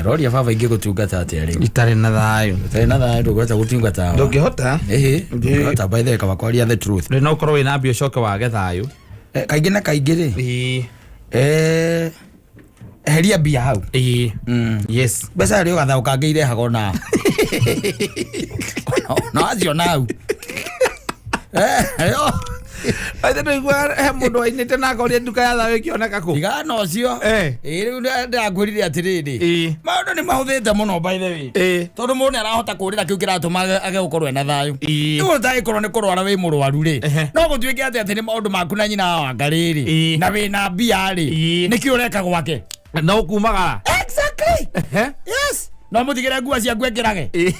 Roria baba ingĩgũtungata atĩa rĩu? Itarĩ na thayũ. Ũtarĩ na thayũ ndũngĩhota gũtungata wa. Ndũngĩhota. Ĩhĩ, ndũngĩhota, by the way, kaba kwaria the truth. Rĩ no ũkorwo wĩna mbia ũcoke wage thayũ. Kaingĩ na kaingĩ rĩ, Ĩĩ. Eheria mbia hau. Ĩĩ. Yes. Mbeca rĩ ũgathaũ kangĩ irehaga ona ona waciona hau. Yo. Aithe ndũigua he mũndũ wainĩte na akoria nduka ya thayũ ĩkĩoneka kũ? Tigana ũcio. Ĩĩ, rĩu ndĩrakwĩrire atĩrĩrĩ, Ĩĩ. maũndũ nĩ mahũthĩte mũno, by the way, Ĩĩ. tondũ mũndũ nĩ arahota kũrĩra kĩu kĩratũma age gũkorwo ena thayũ. Ĩĩ. Rĩu ũtangĩkorwo nĩ kũrwara wĩ mũrwaru rĩ, no gũtuĩke atĩ atĩ nĩ maũndũ maku na nyina wa wanga rĩrĩ, Ĩĩ. na wĩna mbia rĩ, Ĩĩ. nĩkĩ ũreka gwake? No kumagara. Exactly. Ehe. Yes, no mũtigĩre nguo ciaku ekĩrage. Ĩĩ.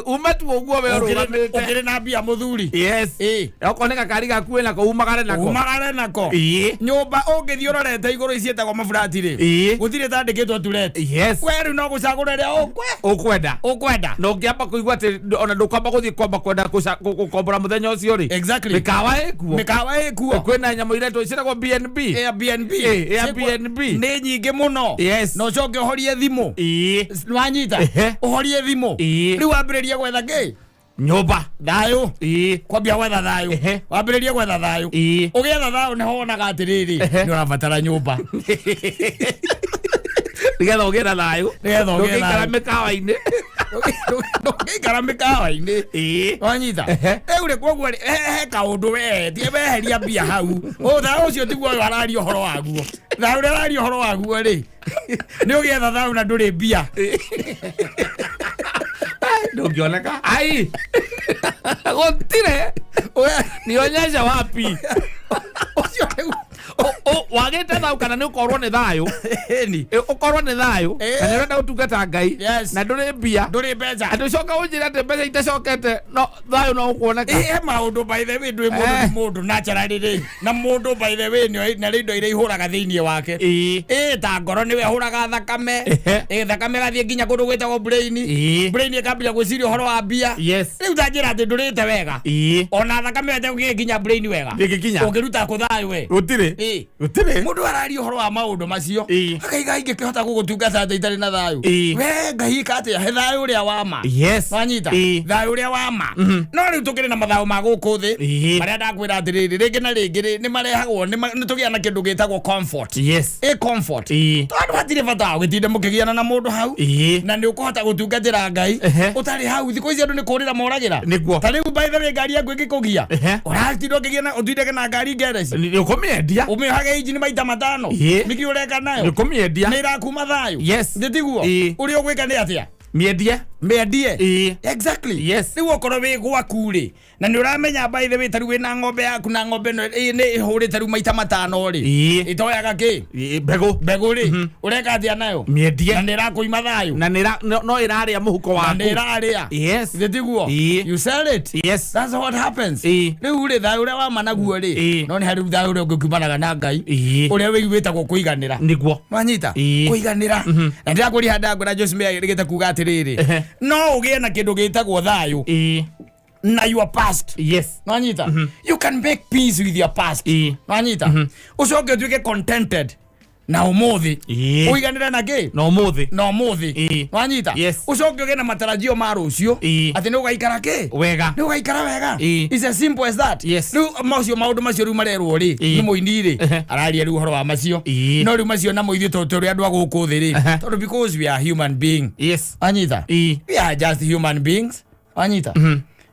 Ume tu ũguo we ũrũgamĩte. Ũkĩrĩ na mbia mũthuri. Yes. Ĩĩ. Okorwo nĩ gakari gaku wĩnako umagare nako. Umagare nako. Ĩĩ. Nyũmba ũngĩthiĩ ũrorete igũrũ iciĩtagwo maburati rĩ, Ĩĩ. gũtirĩ tandĩkĩtwo to let. Yes. We rĩu no gũcagũra ĩrĩa ũkwe Ũkwenda. Ũkwenda. Na ũngĩamba kũigua atĩ ona ndũkwamba gũthiĩ kwamba kwenda gũkombora mũthenya ũcio rĩ. Exactly. Mĩkawa ĩkuo. Mĩkawa ĩkuo. Kwĩna nyamũ iretwo ciĩtagwo BNB. Airbnb. Ĩĩ, Airbnb. Nĩ nyingĩ mũno. Yes. Na ũcoke ũhorie thimũ. Ĩĩ. Wanyita? Ehe. Ũhorie thimũ. Ĩĩ. Rĩu wambĩrĩrie gwetha kĩ? Nyũmba. Thayũ. Ĩĩ. Kwambia gwetha thayũ. Ehe. Wambĩrĩrie gwetha thayũ. Ĩĩ. Ũgĩetha thayũ nĩho wonaga atĩrĩrĩ, Ehe. nĩ ũrabatara nyũmba. Nĩgetha ũgĩe na thayũ. Nĩgetha ũgĩe Ndũngĩikara thayũ. mĩkawa-inĩ. Ndũngĩikara mĩkawa-inĩ. Ĩĩ. Wanyita? Ehe. Rĩu rĩ, koguo rĩ, he kaũndũ we tie weheria mbia hau. Ũ thayũ ũcio tiguo ũyũ araria ũhoro waguo. Thayũ ũrĩa araria ũhoro waguo rĩ, nĩ ũgĩetha thayũ na ndũrĩ mbia. Ndũngĩoneka. Ai. Gũtirĩ. Nionyeshe wapi. Ũcio nĩguo. Wagĩte thayũ kana nĩ ũkorwo nĩ thayũ. Ĩni. Ũkorwo nĩ thayũ Ĩĩ. na nĩ ũrenda gũtungata Ngai Yes. na ndũrĩ mbia. Ndũrĩ mbeca. Atĩ ũcoka ũnjĩre atĩ mbeca itacokete no thayũ no ũkuoneka. Ĩ, he maũndũ, by the way, ndwĩ mũndũ. Eh. Nĩ mũndũ naturally rĩ, na mũndũ, by the way, nĩ na rĩ indo iria ihũraga thĩinĩ wake. Ĩĩ. Ĩ ta ngoro nĩwe ĩhũraga thakame. Ehe. Ĩ thakame ĩgathiĩ nginya kũndũ gwĩtagwo brain. Ĩĩ. Brain ĩkambia gwĩciria ũhoro wa mbia. Yes. Rĩu ta njĩra atĩ ndũrĩte wega, Ĩĩ. ona thakame ĩyo ĩtegũgĩkinya brain wega. Ndĩngĩkinya. Ũngĩruta kũ thayũ we? Gũtirĩ. Ĩĩ. Gũtirĩ. Mũndũ araria ũhoro wa maũndũ macio, Ĩĩ. akaiga ingĩkĩhota gũgũtungata atĩ itarĩ na thayũ? Ĩĩ. We Ngai ika atĩa? He thayũ ũrĩa wa ma. Yes. Wanyita? Ĩĩ. Thayũ ũrĩa wa ma. No rĩu tũkĩrĩ na mathayũ ma gũkũ thĩ, Ĩĩ. marĩa ndakwĩra atĩrĩrĩ, rĩngĩ na rĩngĩ rĩ, nĩ marehagwo nĩ tũgĩa na kĩndũ gĩtagwo comfort. Yes. Ĩ comfort, Ĩĩ. tondũ hatirĩ bata wa gũtinda mũkĩgiana na mũndũ hau, Ĩĩ. na nĩ ũkũhota gũtungatĩra Ngai Ehe. ũtarĩ hau. Thikũ ici andũ nĩ kũrĩra moragĩra. Nĩguo. Ta rĩu, by the way, ngari yaku ĩngĩkũgia, Ehe. ũratinda ũkĩgiana ũtindage na ngari ngereci, Nĩ ũkũmĩendia. ũmĩohage injini maita 5. Ĩĩ. Nĩkĩ ũreka nayo? Nĩ ũkũmĩendia. Nĩ ĩrakuma thayũ. Yes. Ndĩtiguo? Ĩĩ. Ũrĩa ũgwĩka nĩ atĩa? Mĩendie. Mĩendie. Ĩĩ. Exactly. Yes. Rĩu okorwo wĩ gwaku rĩ, na nĩ ũramenya, by the way, ta rĩu wĩna ng'ombe yaku na ng'ombe ĩno nĩ ĩhũrĩte rĩu maita 5 rĩ, Ĩĩ. ĩtoyaga kĩ? Ĩĩ, mbegũ. Mbegũ rĩ, ũreka atĩa nayo? Mĩendie. Na nĩ ĩrakũima thayũ. Na nĩ no ĩrarĩa mũhuko Na waku. nĩ ĩrarĩa. Yes. Githĩ tiguo? Ĩĩ. You sell it. Yes. That's what happens. Ĩĩ. Rĩu rĩ, thayũ ũrĩa wa ma naguo rĩ, Ĩĩ. no nĩ harĩ thayũ ũrĩa ũngĩ ũkiumanaga na Ngai, Ĩĩ. ũrĩa wĩtagwo kũiganĩra. Nĩguo. Wanyita? Ĩĩ. Kũiganĩra. Na ndĩrakwĩria handangwĩra Joseph rĩgĩte kuga atĩrĩrĩ, Ehe. no ũgĩe na kĩndũ gĩtagwo thayũ Ĩĩ. na your past. Yes. Nwanyita? You can make peace with your past. Ĩĩ. Nwanyita? Ũcoke ũtuĩke contented na ũmũthĩ. Ĩĩ. Ũiganĩre na kĩ? Na ũmũthĩ. Na ũmũthĩ. Ĩĩ. Nwanyita? Yes. Ũcoke ũgĩe na matarajio ma rũciũ, Ĩĩ. atĩ nĩ ũgaikara kĩ? Wega. Nĩ ũgaikara wega. Ĩĩ. It's as simple as that. Yes. Rĩu macio maũndũ macio rĩu marerwo rĩ, Ĩĩ. nĩ mũini rĩ, Ehe. araria rĩu ũhoro wa macio. Ĩĩ. No rĩu macio namo ithuĩ tondũ tũrĩ andũ a gũkũ thĩ rĩ, Ehe. tondũ because we are human being. Yes. Wanyita? Ĩĩ. We are just human beings. Wanyita?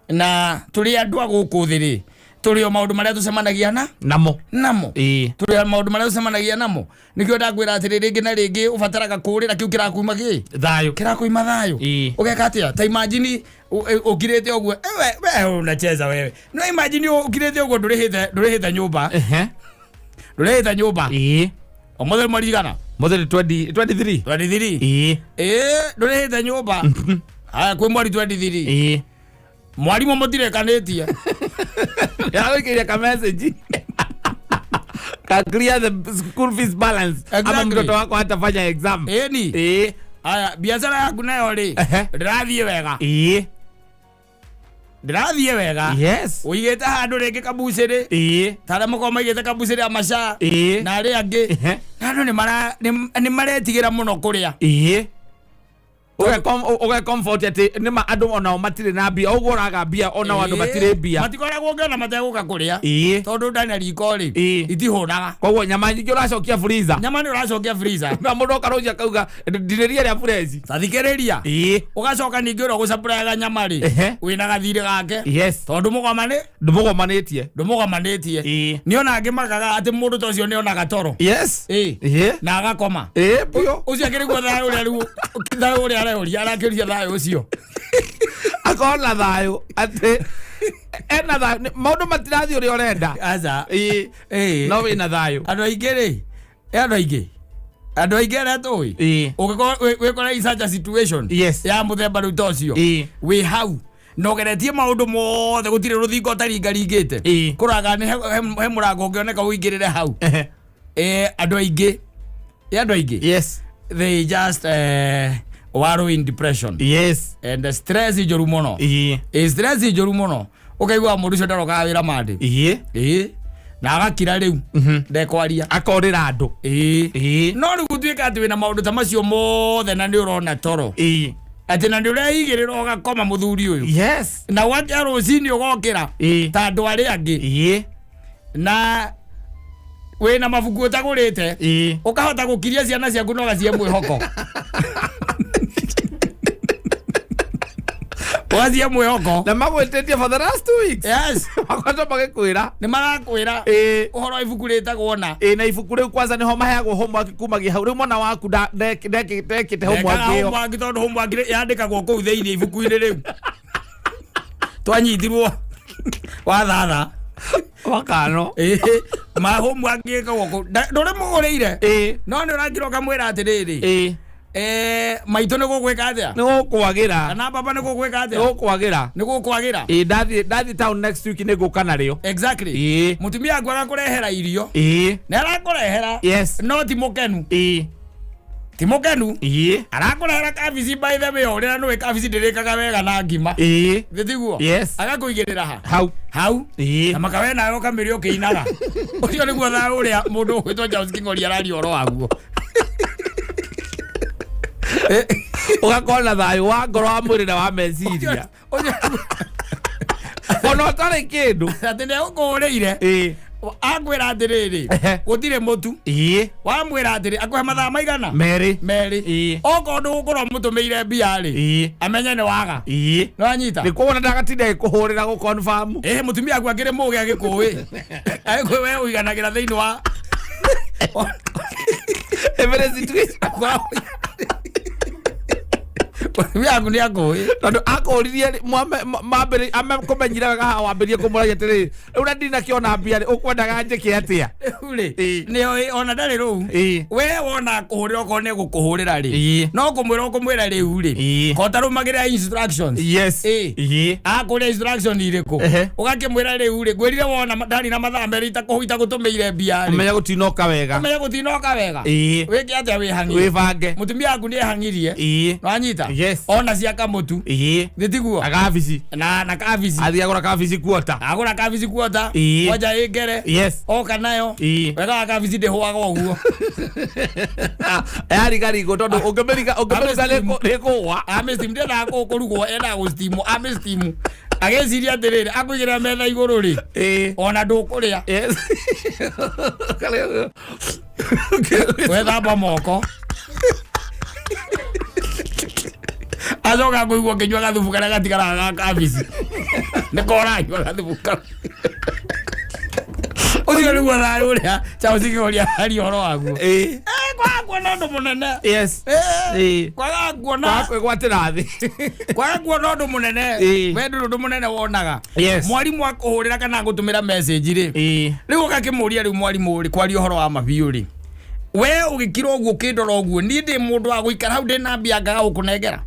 Na tũrĩ andũ a gũkũ thĩ rĩ, tũrĩ o maũndũ marĩa tũcemanagia na Namo. namo. Ĩĩ. Tũrĩ o maũndũ marĩa tũcemanagia namo. Nĩkĩo ndakwĩra atĩrĩ, rĩngĩ na rĩngĩ ũbataraga kũrĩra kĩu kĩrakuma kĩ? Thayũ. Kĩrakũima thayũ. Ĩĩ. Ũgeka atĩa? Ta imagine ũkirĩte ũguo. We unacheza wewe. No imagine ũkirĩte ũguo, ndũrĩhĩte nyũmba. Ehe. Ndũrĩhĩte nyũmba. Ĩĩ. Ũmũthĩ marigana? Mũthĩ nĩ 20 23. 23. Ĩĩ. Ĩĩ, ndũrĩhĩte nyũmba. Haya, kwĩ mweri 23. Ĩĩ. Mwarimũ mũtirekanĩtie. Yaragũikĩria ka message ka "Clear the school fees balance ama mtoto wako hatafanya exam." Ĩni. Ĩĩ. Aya, biacara yaku nayo rĩ, Ehe. ndĩrathiĩ wega. Ĩĩ. Ndĩrathiĩ wega. Yes. Ũigĩte handũ rĩngĩ kabucĩrĩ, Ĩĩ. ta arĩa makoragwo maigĩte kabucĩrĩ a maca Ĩĩ. na arĩa angĩ, Ehe. na andũ nĩ maretigĩra mũno kũrĩa. Ĩĩ. Uge comfort atĩ nĩma andũ onao matirĩ na mbia, ũguo ũraga mbia onao andũ matirĩ mbia. Matikoragwo ngĩona mategũka kũrĩa. Ĩĩ. Tondũ ndani na riko rĩ, Ĩĩ. itihũnaga. Koguo nyama nyingĩ ũracokia freezer. Nyama nĩ ũracokia freezer. Na mũndũ oka rũciũ akauga ndinĩria rĩa fresh. Tathikĩrĩria. Ĩĩ. Ũgacoka ningĩ ũrĩa ũgũcapuraga nyama rĩ, wĩna gathirĩ gake. Tondũ mũgoma nĩ Ndũmũgomanĩtie. Ndũmũgomanĩtie. Ĩĩ. Nĩ ona angĩ magaga atĩ mũndũ ta ũcio nĩ onaga toro. Yes. Ĩĩ. Ĩĩ. Na agakoma. Ĩĩ biũ. Ũcio akĩrĩ guo thayũ ũrĩa rĩu, thayũ ũrĩa areũria, arakĩũria thayũ ũcio. Akorwo na thayũ atĩ ena thayũ, maũndũ matirathiĩ ũrĩa ũrenda. Aca. Ĩĩ. Ĩĩ. No wĩna thayũ. Andũ aingĩ rĩ, andũ aingĩ arĩa tũĩ, Ĩĩ. ũngĩkorwo wĩkora in such a situation Yes. ya mũthemba rĩu ta ũcio, Ĩĩ. wĩ hau na ũgeretie maũndũ mothe, gũtirĩ rũthingo ũtaringaringĩte, Ĩĩ. kũraga nĩ he mũrango ũngĩoneka ũingĩrĩre hau. Andũ aingĩ, andũ aingĩ, they just wallow in depression and the stress njũru mũno. Ĩĩ. Stress njũru mũno, ũkaigua mũndũ ũcio ndarokaga wĩra Monday. Ĩĩ. Ĩĩ, na agakira rĩu, ndekwaria. Akorĩra andũ. Ĩĩ. Ĩĩ. No rĩu gũtuĩka atĩ wĩna maũndũ ta macio mothe na nĩ ũrona toro, atĩ na nĩ ũreigĩrĩra ũgakoma, mũthuri ũyũ, na gwakĩa rũcinĩ ũgokĩra ta andũ arĩa angĩ, na wĩna mabuku ũtagũrĩte, ũkahota gũkiria ciana ciaku na ũgacihe mwĩhoko, ũgacihe mwĩhoko. Na magwĩtĩtie for the last 2 weeks. Makoretwo magĩkwĩra. Nĩ marakwĩra ũhoro wa ibuku rĩtagwo na Ĩĩ, na ibuku rĩu kwanza nĩho maheagwo homework kumagia hau rĩu mwana waku ndekĩte homework Ndekaga ĩyo. Homework, tondũ homework yandĩkagwo kũu thĩinĩ ibuku-inĩ rĩu twanyitirwo wathatha. Wakano. Ĩĩ, ma homework ĩkagwo kũu. Ndũrĩ mũgũrĩire, no nĩ ũrakira ũkamwĩra atĩrĩrĩ, maitũ nĩ gũgwĩka atĩa, Nĩ gũkwagĩra. Kana baba nĩ gũgwĩka Nĩ atĩa. gũkwagĩra. Nĩ gũkwagĩra. Ĩĩ, ndathiĩ town next week nĩ ngũka narĩo. Exactly. Mũtumia waku agakũrehera irio, nĩ arakũrehera, no ti mũkenu. Ti mũkenu. Arakũrehera kabici, by the way, ũrĩa nĩwe kabici ndĩrĩkaga wega na ngima. Thĩ tiguo? Yes. Agakũigĩrĩra ha Hau. Hau. Ĩĩ. Na makawe nawe ũkamĩrĩa ũkĩinaga. Ũcio nĩguo thayũ ũrĩa mũndũ ũgwĩtwo Charles King'ori araria ũhoro waguo. Ũgakorwo na thayũ wa ngoro, wa mwĩrĩ na wa meciria, ona ũtarĩ kĩndũ. Atĩ nĩ agũkũhũrĩire, akwĩra atĩrĩrĩ, gũtirĩ mũtu. Wamwĩra atĩrĩ akũhe mathaa maigana? 2. 2. Ĩĩ. Okorwo ndũgũkorwo mũtũmĩire mbia rĩ, amenye nĩ waga. Nĩwanyita? Nĩ kuona ndagatinda ĩkũhũrĩra gũ confirm. Ĩĩ, mũtumia aku akĩrĩ mũgĩ, agĩkũĩ agĩkũĩ we ũiganagĩra thĩinĩ wa Every situation. Mũtumia waku nĩ akũĩ. Tondũ akũririe mambĩrĩ amekũmenyire wega haha, wambĩrĩrie kũmũragia atĩrĩrĩ, rĩu na ndinakĩona mbia rĩ, ũkwendaga njĩke atĩa? Rĩu rĩ, Ĩĩ. nĩ ona ndarĩ rũu. Ĩĩ. We wona kũhũrĩra, okorwo nĩ gũkũhũrĩra rĩ, Ĩĩ. no kũmwĩra ũkũmwĩra rĩu rĩ, kotarũmagĩrĩra instructions. Yes. Ĩĩ. Ĩĩ. Akũrĩa instruction irĩkũ? Ehe. Ũgakĩmwĩra rĩu rĩ, ngwĩrire wona ndarĩ na mathaa 2 itagũtũmĩire mbia rĩ, Ũmenye gũtinoka wega. ũmenye gũtinoka wega. Ĩĩ. Wĩke atĩa? Wĩhang'ie. Wĩbange. Mũtumia waku nĩ ehang'irie. Ĩĩ. Nĩwanyita? Yes. Ona cia kamũtu. Ĩĩ. Thĩtiguo? Agabici. Na kabici. Athiĩ agũra kabici kuota. Agũra kabici kuota. Ĩĩ. Kwanja ĩngere. Yes. Oka nayo. Ĩĩ. Wega wa kabici ndĩhũaga ũguo. Yarigarigwo tondũ ũngĩmĩriga ũngĩmĩruga nĩkũgwa. Amĩsteam, ndendaga kũrugwo, endaga gũsteamwo, amĩsteam agĩciria atĩrĩrĩ, akũigĩrĩra metha igũrũ rĩ, Ĩĩ. ona ndũkũrĩa. Yes. Wethamba moko, acoka kũigua ũkĩnyua gathubu karĩa gatigaraga ga kabici, nĩko ũranyua gathubu kau. Ũcio nĩguo thayũ ũrĩa Charles Kĩgoria aria ũhoro waguo. Ĩĩ. Kwaga kuona ũndũ mũnene. Yes. Ĩĩ. Kwaga kuona. Kwaga kwĩgwatĩra thĩ. Kwaga kuona ũndũ mũnene. Ĩĩ. We ndũrĩ ũndũ mũnene wonaga. Yes. Mwarimũ akũhũrĩra kana agũtũmĩra message rĩ, Ĩĩ. rĩu ũgakĩmũria, rĩu mwarimũ rĩ, kwaria ũhoro wa mabiũ rĩ, we ũgĩkira ũguo ũkĩndora ũguo, niĩ ndĩ mũndũ wa gũikara hau ndĩ na mbia ngaga gũkũnengera?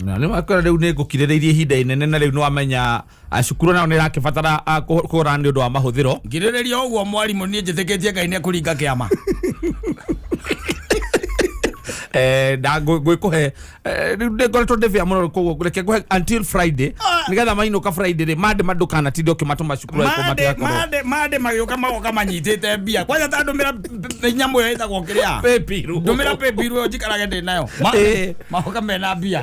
Na nĩ wakora rĩu nĩ ngũkirĩrĩirie ihinda inene, na rĩu nĩ wamenya cukuru nayo nĩ ĩrakĩbatara kũgũra nĩ ũndũ wa mahũthĩro. Ngirĩrĩria ũguo mwarimũ, niĩ njĩtĩkĩtie Ngai nĩ ekũringa kĩama. Ngwĩkũhe rĩu nĩ ngoretwo ndĩ bĩa mũno, koguo reke ngũhe until Friday. Nigetha mainũka Friday rĩ, Monday mandũkanatinde ũkĩmatũma cukuru angĩkorwo matigakorwo. Mande magĩũka magoka manyitĩte mbia. Kwanja ta ndũmĩra nyamũ ĩyo ĩtagwo kĩrĩa. Pay-bill. Ndũmĩra paybill ĩyo njikarage ndĩ nayo. Magoka mena mbia.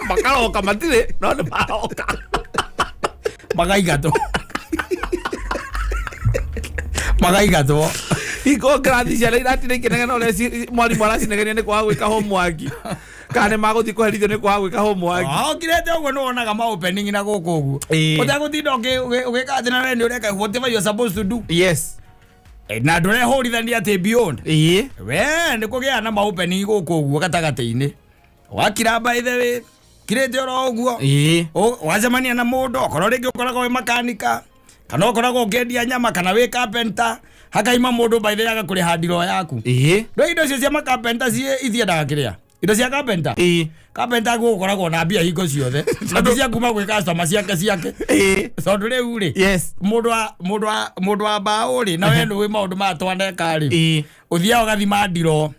Makaroka matirĩ no nĩ maroka. Magaigatwo. Magaigatwo. Iko ngirathi ciana iratinda ikĩnegena ũrĩa mwarimũ aracinegenia nĩ kwaga gwĩka homework. Kana nĩ magũthiĩ kũherithio nĩ kwaga gwĩka homework. Okirete ũguo nĩ wonaga ma opening na gũkũ ũguo. Ũtagũtinda ũgĩka atĩ na we nĩ ũreka whatever you are supposed to do. Yes. Na ndũrehũrithania atĩ beyond. We nĩ kũgĩa na ma opening gũkũ ũguo gatagatĩ-inĩ. Wakira by the way, kirĩte oro ũguo. Wacemania na mũndũ okorwo rĩngĩ ũkoragwo wĩ makanika kana ũkoragwo ũkĩendia nyama kana wĩ carpenter, hakaima mũndũ by the way agakũrĩha ndiro yaku. Rĩu indo icio cia macarpenter ciĩ ithiendaga kĩrĩa? Indo cia carpenter? Carpenter guo ũkoragwo na mbia hingo ciothe. Na ti cia kuma gwĩ customer ciake ciake. Tondũ rĩu rĩ, Yes. mũndũ wa mbaũ rĩ, na we nĩũĩ maũndũ maya twaneka rĩ. Ũthiaga ũgathima ndiro.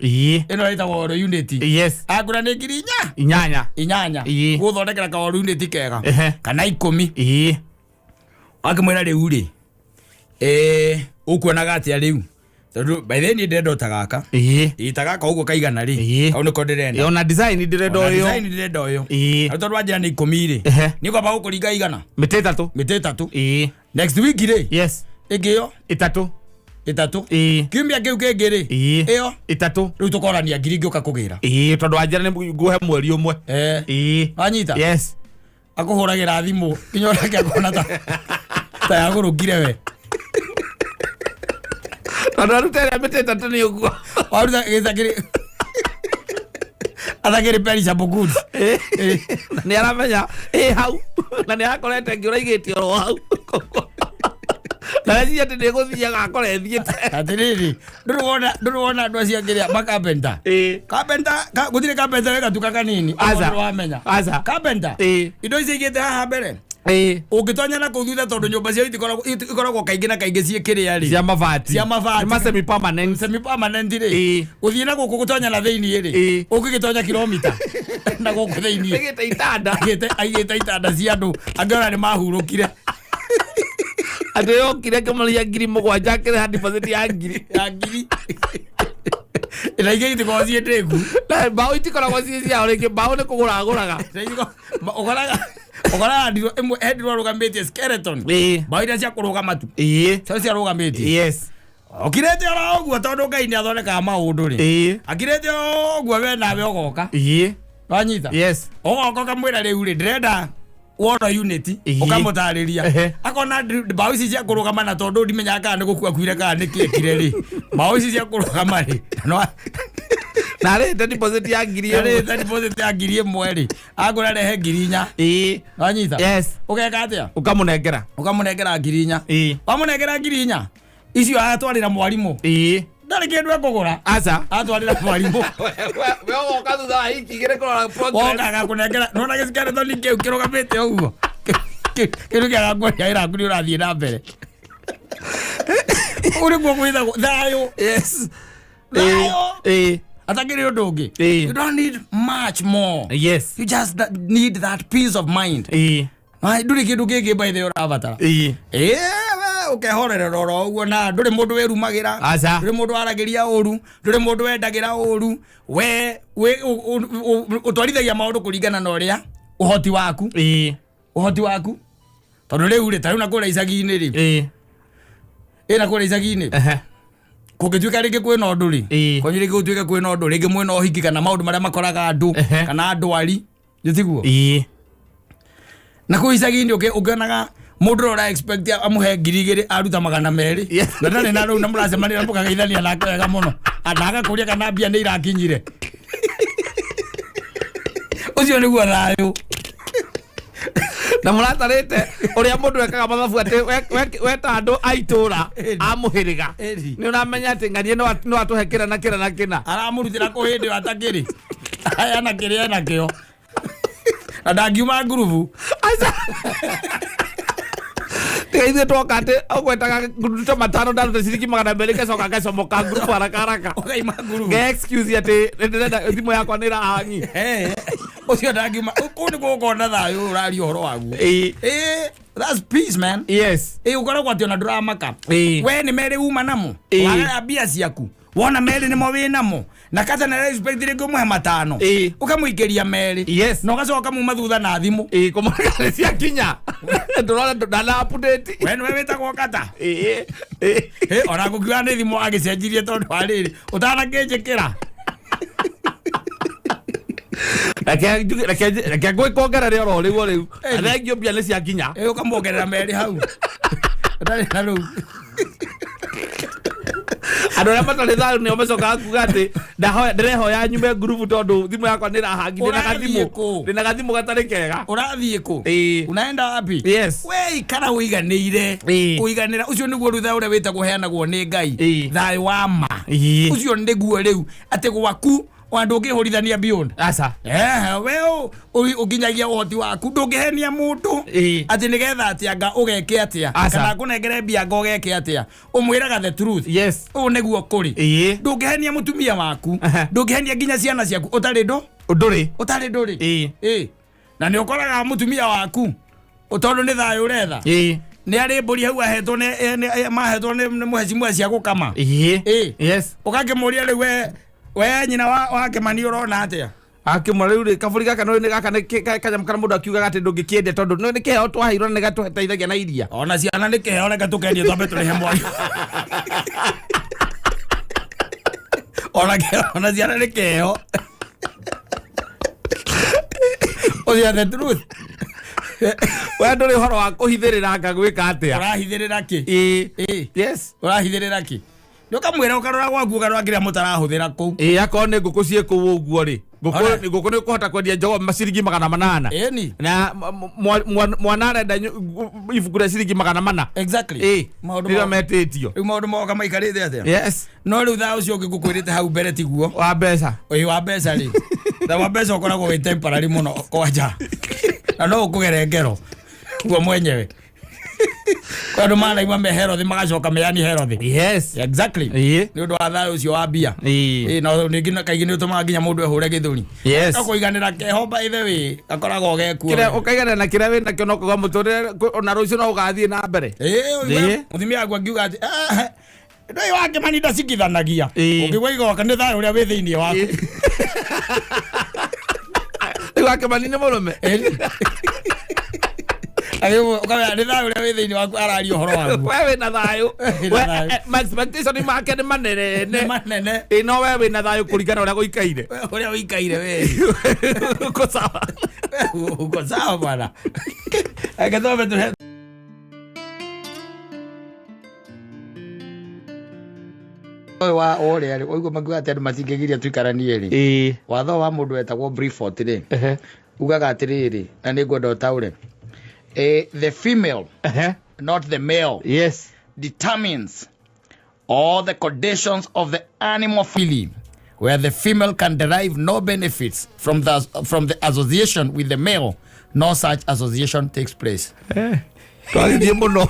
Ĩno ĩtagwo oro unit. Yes. Angũra nĩ ngiri inya? Inyanya. Inyanya. Gũthondekera ka oro unit kega. Kana 10. Akĩmwĩra rĩu rĩ, ũkuonaga atĩa rĩu? Tondũ by the way niĩ ndĩrenda o ta gaka. Ĩ, ta gaka ũguo kaigana rĩ. Hau nĩko ndĩrenda. Ona design ndĩrenda Ona ũyũ. design ndĩrenda ũyũ. Na tondũ wanjĩra nĩ 10 rĩ. Niĩ ngwamba gũkũringa igana? Mĩtĩ ĩtatũ. Mĩtĩ ĩtatũ. Next week rĩ. Yes. Ĩngĩ ĩyo? Ĩtatũ. Ĩtatũ. Kiumia kĩu kĩngĩ rĩ? Ĩyo? Ĩtatũ. Rĩu tũkorania ngiri ngĩũka kũgĩra. Tondũ wanjĩra nĩ nguhe mweri ũmwe. Wanyita? Yes. Akũhũragĩra thimũ nginya onake akona ta yagũrũkire we. Tondũ aruta ĩrĩa mĩtĩ ĩtatũ nĩ ũguo. Waruta gĩthakĩrĩ. Athakĩrĩ perishable goods. Na nĩ aramenya ĩ hau. Na nĩ arakorete ĩngĩ ũraigĩte oro hau. Na reciria atĩ nĩ ĩgũthiaga akora ĩthiĩte. Atĩrĩrĩ, ndũrĩ wona andũ acio angĩ rĩa macarpenter? Carpenter, gũtirĩ carpenter wĩ gatuka kanini. Aca. Ũguo wamenya. Aca. Carpenter. Indo ici igĩte haha mbere. Ũngĩtonya na kũu thutha tondũ nyũmba ciao ikoragwo kaingĩ na kaingĩ ciĩ kĩrĩa rĩ. Cia mabati. Cia mabati. Nĩ ma semi permanent. Semi permanent rĩ. Gũthiĩ na gũkũ gũtonya na thĩiniĩ rĩ. Ũngĩgĩtonya kilomita na gũkũ thĩiniĩ. Aigĩte itanda. Aigĩte itanda cia andũ. Angĩ ona nĩ mahurũkire. Andũ yokire akĩmũrĩhia ngiri mũgwanja akĩrĩha deposit ya ngiri. Ya ngiri. Na ingĩ itikoragwo ciĩ ndĩku. Na mbaũ itikoragwo ciĩ ciao rĩngĩ, mbaũ nĩ kũgũra agũraga. Na ingĩ ũkoraga ndiro ĩmwe, he ndiro arũgamĩtie skeleton. Mbaũ iria cia kũrũgama tu. Cio ciarũgamĩtie. Yes. Okirĩte oro ũguo tondũ Ngai nĩ athondekaga maũndũ rĩ. Akirĩte oro ũguo we nawe ũgoka. Wanyita? Yes. Ũgoka ũkamwĩra rĩu rĩ, ndĩrenda woro unit, ũkamũtarĩria. Akona mbaũ ici cia kũrũgama na tondũ ndimenyaga kana nĩ gũkua kuire kana nĩ kĩ ekire rĩ. Mbaũ ici cia kũrũgama rĩ, no Na arĩhĩte deposit ya ngiri ĩmwe. Arĩhĩte deposit ya ngiri ĩmwe rĩ, akũra rehe ngiri inya. Wanyita? Yes. Ũgeka atĩa? Ũkamũnengera. Ũkamũnengera ngiri inya. Wamũnengera ngiri inya, icio atwarĩra mwarimũ. Ndarĩ kĩndũ ekũgũra. Aca. Atwarĩra mwarimũ. We ũgoka thutha wa wiki igĩrĩ kũrora progress. Woka agakũnengera. Nĩwona gĩcikarĩtoni kĩu kĩrũgamĩte ũguo? Kĩndũ kĩa gakuonia wĩra waku nĩ ũrathiĩ na mbere. Ũguo nĩguo gwĩthagwo thayũ. Yes. Thayũ. Atakĩrĩ ũndũ ũngĩ. You don't need much more. Yes. You just need that peace of mind. Ai, ndũrĩ kĩndũ kĩngĩ by the way ũrabatara. We ũkehorerera oro ũguo na ndũrĩ mũndũ wĩrumagĩra. Aca. Ndũrĩ mũndũ waragĩria ũru, ndũrĩ mũndũ wendagĩra ũru. We, ũtwarithagia maũndũ kũringana na ũrĩa ũhoti waku. Ũhoti waku. Tondũ rĩu rĩ, ta rĩu na kũrĩa icagi-inĩ rĩ. Ĩ, na kũrĩa icagi-inĩ. Kũngĩtuĩka rĩngĩ kwĩna ũndũ rĩ. Kwanyu rĩngĩ gũtuĩke kwĩna ũndũ, rĩngĩ mwĩna ũhiki kana maũndũ marĩa makoraga andũ, kana ndwari. Nĩ tiguo? Na kũu icagi-inĩ ũkĩonaga mũndũ ũrĩa ũra expect amũhe ngiri igĩrĩ aruta magana merĩ. Na ndarĩ na rũu na mũracemania mũkageithania nake wega mũno. Na agakũria kana mbia nĩ irakinyire. Ũcio nĩguo thayũ. Na mũratarĩte ũrĩa mũndũ ekaga mathabu atĩ weta andũ a itũũra, a mũhĩrĩga. Nĩ ũramenya atĩ ng'ania no atũhe kĩna na kĩna na kĩna. Aramũrutĩra kũ hĩndĩ ĩyo atakĩrĩ. Aya na kĩrĩa ena kĩo. Na ndangiuma ngurubu. Aca. Tiga ithuĩ twoka atĩ ũgwetaga ngurubu matano ndaruta ciringi magana merĩ ngacoka ngacomoka ngurubu haraka haraka. Ũkaima ngurubu. Nge excuse atĩ nĩndĩrenda thimũ yakwa nĩ ĩrahangi. Ũcio ndangiuma kũu nĩ gũkorwo na thayũ ũraria ũhoro waguo. Ĩĩ. Eh, that's peace, man. Yes. Ĩ ũkoragwo atĩ ona ndũramaka. Ĩĩ. We nĩ merĩ uma namo. Ĩĩ. Wagaya mbia ciaku. Wona merĩ nĩmo wĩ namo. Na kata na respect rĩngĩ ũmũhe matano. Ĩĩ. Ũkamũikĩria merĩ. Yes. Na ũgacoka ũkamuma thutha na thimũ. Ĩĩ, kũmũreka nĩ ciakinya. Ndũrona ndana update. We nĩwe wĩtagwo kata. Ĩĩ. Ĩĩ. Ĩ, ona ngũkiuga nĩ thimũ agĩcenjirie tondũ wa rĩrĩ ũtanakĩnjĩkĩra. Reke ngwĩkongerere oro rĩu o rĩu. Ĩĩ. Thengio mbia nĩ ciakinya. Ĩ ũkamwongerera merĩ hau. Ũtarĩ na rũu. Andũ arĩa matarĩ thayũ nĩo macokaga kuga atĩ ndĩrehoya nyume ngurubu tondũ thimũ yakwa nĩ ĩrahangi, ndĩna Ũrathiĩ gathimũ. kũ? Ndĩna gathimũ gatarĩ kega. Ũrathiĩ kũ? Ĩĩ. Unaenda wapi? Yes. We ikara ũiganĩire. Ĩĩ. Ũiganĩra ũcio nĩguo rĩu thayũ ũrĩa wĩtagwo ũheanagwo nĩ Ngai. Ĩĩ. Thayũ wa ma. Ĩĩ. Ũcio nĩguo rĩu atĩ gwaku ona ndũngĩhũrithania beyond. Aca. We ũnginyagia ũhoti waku ndũngĩhenia mũndũ Ĩĩ. atĩ nĩgetha atĩ anga ũgeke atĩa Aca. kana ngũnengere mbia anga ũgeke atĩa ũmwĩraga the truth. Yes. Ũũ nĩguo kũrĩ. Ĩĩ. Ndũngĩhenia mũtumia waku. Aha. Ndũngĩhenia nginya ciana ciaku ũtarĩ ndũ Ndũrĩ. ũtarĩ ndũrĩ. Ĩĩ. Ĩĩ. Na nĩ ũkoraga mũtumia waku tondũ nĩ thayũ ũretha. Ĩĩ. Nĩ arĩ mbũri hau ahetwo nĩ mahetwo nĩ mũhecimua cia gũkama. Ĩĩ. Ĩĩ. Yes. Ũgakĩmũria rĩu we nyina wa Kĩmani ũrona atĩa? Akĩmwĩra rĩu rĩ kabũri gaka nĩ gaka nĩ kanyamũ karĩa mũndũ akiugaga atĩ ndũngĩkĩendia tondũ nĩ kĩheo twaheirwo na nĩgatũteithagia na iria. Ona ciana nĩ kĩheo reke tũkendie twambe tũrĩhe mwaki. Ona ciana nĩ kĩheo. Ũcio the truth. We ndũrĩ ũhoro wa kũhithĩrĩra anga gwĩka atĩa? Ũrahithĩrĩra kĩ? Ĩĩ. Ĩĩ. Yes. Ũrahithĩrĩra kĩ? Nĩ ũkamwĩra ũkarora gwaku ũkarora kĩrĩa mũtarahũthĩra kũu. Ĩĩ, akorwo nĩ ngũkũ ciĩ kũu ũguo rĩ, Ona. ngũkũ nĩ ũkũhota kwendia njogoo maciringi 800. Ĩni. Na mwana arenda ibuku rĩa ciringi 400. Exactly. Ĩĩ. Maũndũ Rĩrĩa metĩtio. Rĩu maũndũ moka maikarĩte atĩa? Yes. No rĩu thaa ũcio ũngĩ ngũkwĩrĩte hau mbere tiguo. Wa mbeca. Ĩĩ wa mbeca rĩ. Thaa wa mbeca ũkoragwo wĩ temporary mũno kwanja. Na no ũkũgere ngero. Guo mwenyewe. Kwa andũ manaigua me herothi magacoka meani herothi. Yes. Exactly. Ĩĩ. Nĩ ũndũ wa thayũ ũcio wa mbia. Ĩĩ. Ĩĩ, na ningĩ kaingĩ nĩ ũtũmaga nginya mũndũ ehũre gĩthũri. Yes. Gakũiganĩra keho by the way, gakoragwo gekuo. Kĩrĩa ũkaiganĩra na kĩrĩa wĩnakĩo no kũgwa mũtũrĩre ona rũciũ no ũgathiĩ na mbere. Ĩĩ, Ĩĩ. mũtumia waku angiuga atĩ ndũĩ wa Kĩmani ndacikithanagia. Ĩĩ. Ũngĩgua igoka nĩ thayũ ũrĩa wĩ thĩinĩ waku. Rĩu wa Kĩmani nĩ mũrũme. Ũkamenya nĩ thayũ ũrĩa wĩ thĩinĩ waku araria ũhoro waguo. We wĩna thayũ. Wĩna We, thayũ. ma expectation make nĩ manene. Nĩ manene. Ĩĩ, no we wĩna thayũ kũringana ũrĩa gũikaire. We ũrĩa ũikaire we. Uko sawa. Uko sawa bwana. Reke twambe tũhe ũyũ wa ũrĩa rĩ, ũigua makiuga atĩ andũ matingĩgiria tũikaranie rĩ. Ĩĩ. Watho wa mũndũ wetagwo Briford rĩ, ugaga atĩrĩrĩ, na nĩ ngwenda ũtaũre. The female, not the male, Yes. determines all the conditions of the animal family, where the female can derive no benefits from the association with the male, no such association takes place. Twagĩthiĩ mũno.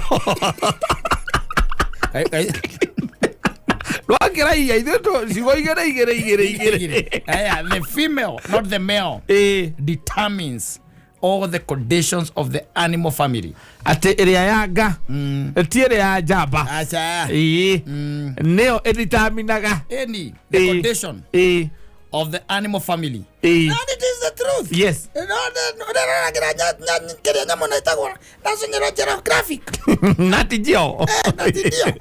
Twakĩraia ithuĩ ciugo igĩrĩ igĩrĩ igĩrĩ igĩrĩ. Aya, the female, not the male, Ĩĩ. determines all the conditions of the animal family. Atĩ ĩrĩa ya nga ti ĩrĩa ya njamba. Aca. Ĩĩ. Nĩyo ĩditaminaga. Any the Ĩĩ. condition Ĩĩ. of the animal family. Ĩĩ. And it is the truth. Yes. Kĩrĩa nyamũ ĩno ĩtagwo National Geographic. Nat Geo. Nat Geo.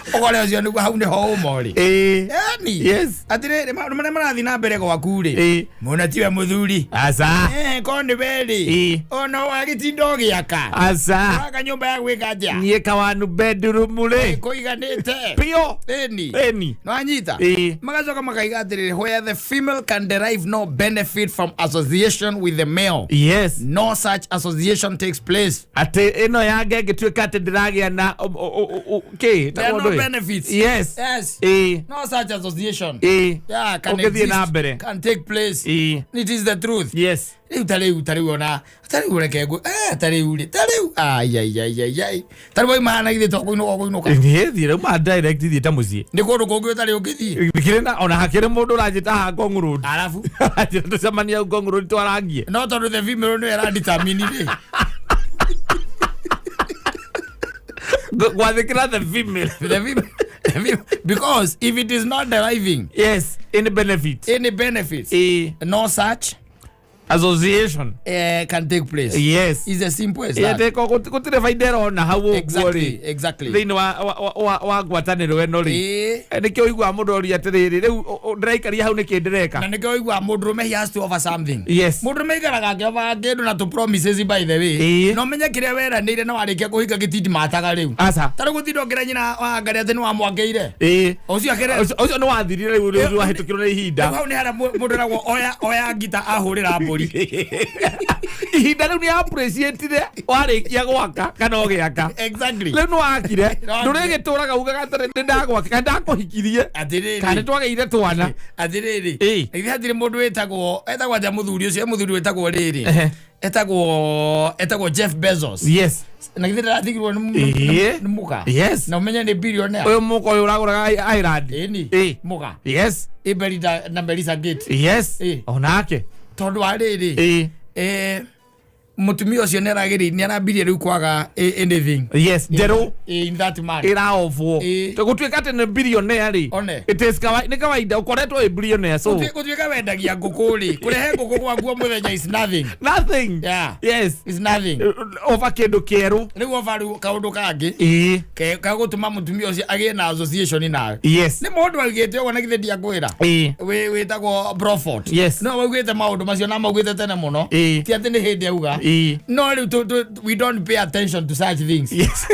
Ũhoro ũcio nĩguo hau nĩho ũma ũrĩ. Ĩĩ. Yaani. Yes. Atĩrĩrĩ, maũndũ marĩa marathiĩ na mbere gwaku rĩ. Ĩĩ. Mũna tiwe mũthuri. Aca. Korwo nĩ we rĩ. Ĩĩ. Ona wagĩtinda ũgĩaka. Aca. Waka nyũmba ya gwĩka atĩa? Niĩ kawanu bedroom rĩ. Kũiganĩte. Biũ. Ĩni. Ĩni. Nĩwanyita? Ĩĩ. Magacoka makaiga atĩrĩrĩ, where the female can derive no benefit from association with the male. Yes. No such association takes place. Atĩ ĩno yange ĩngĩtuĩka atĩ ndĩragĩa na kĩ There are ĩtagwo no ndũĩ? Benefits. Yes. Yes. No such association, yeah, can Ũngĩthiĩ na exist, mbere. can take place. It is the truth. Rĩu ta rĩu, ta rĩu, ona ta rĩu, reke ngũ ta rĩu rĩ, ta rĩu, ai ai ai ai ai, ta rĩu waima hana githĩ to kũinũka kũinũka? Niĩ thiĩ rĩu ma direct thiĩ ta mũciĩ. Nĩ kũndũ kũngĩ ũtarĩ ũngĩthiĩ? Kĩrĩ na ona hakĩrĩ mũndũ ũranjĩta haha Ngong Road. Arabu. Anjĩra tũcemanie hau Ngong Road twarangie. No tondũ the female nĩyo ĩradetermine rĩ. Gwathĩkĩra the female. The female, because if it is not deriving Yes, any benefit, any benefits, no such association can take place. It's as simple as that. Ĩtĩko gũtirĩ baida ĩrona hau ũguo rĩ thĩinĩ wa ngwatanĩro ĩno rĩ. Nĩkĩo ũiguaga mũndũ oria atĩrĩrĩ, rĩu ndĩraikaria hau nĩkĩ ndĩreka? Na nĩkĩo ũiguaga mũndũrũme, he has to offer something. Mũndũrũme aikaraga akĩobaga kĩndũ na tũ promises, by the way. No menye kĩrĩa weranĩire na warĩkia kũhinga gĩtindimataga rĩu. Aca. Ta rĩu gũtinda ũkĩra nyina wa ngari atĩ nĩ wamwakĩire, ũcio akĩre. Ũcio nĩ wathirire rĩu, wahĩtũkĩrwo nĩ ihinda. Rĩu hau nĩ harĩa mũndũ eragwo oya oya ngita ahũrĩra mbũri. Ihinda rĩu nĩ appreciatire warĩkia gwaka kana ũgĩaka. Rĩu nĩ wakire. Nĩwakire. Ndũrĩgĩtũraga ugaga atĩrĩ nĩ ndagwaka kana ndakũhikirie kana Atĩrĩrĩ. nĩ twagĩire twana. Atĩrĩrĩ. Ithe hatirĩ mũndũ wĩtagwo, etagwo atĩa mũthuri ũcio? He mũthuri wĩtagwo rĩrĩ, etagwo Jeff Bezos. Na githĩ ndaratigirwo nĩ mũka? Na ũmenye nĩ billionaire. Ũyũ mũka ũyũ ũragũraga island. Ĩni. Mũka. Ibelinda na Melissa Gates. Onake. Tondũ wa rĩrĩ, mũtumia ũcio nĩ aragĩrĩ, nĩ arambirie rĩu kwaga anything Yes, njerũ. In that man. Ĩraobwo. Gũtuĩka atĩ nĩ billionaire rĩ, One. it is nĩ kawaida ũkoretwo wĩ billionaire, so Gũtuĩka wendagia ngũkũ rĩ, kũrehe ngũkũ gwaku o mũthenya is nothing. Nothing. Is nothing. Over kĩndũ kĩerũ. Rĩu ova rĩu kaũndũ kangĩ kagũtũma mũtumia ũcio agĩe na association nawe. Nĩ mũndũ augĩte ũguo, na githĩ ndiakwĩra, wĩtagwo Broford. No waugĩte maũndũ macio na maugĩte tene mũno. Ti atĩ nĩ hĩndĩ auga. No rĩu we don't pay attention to such things. Yes,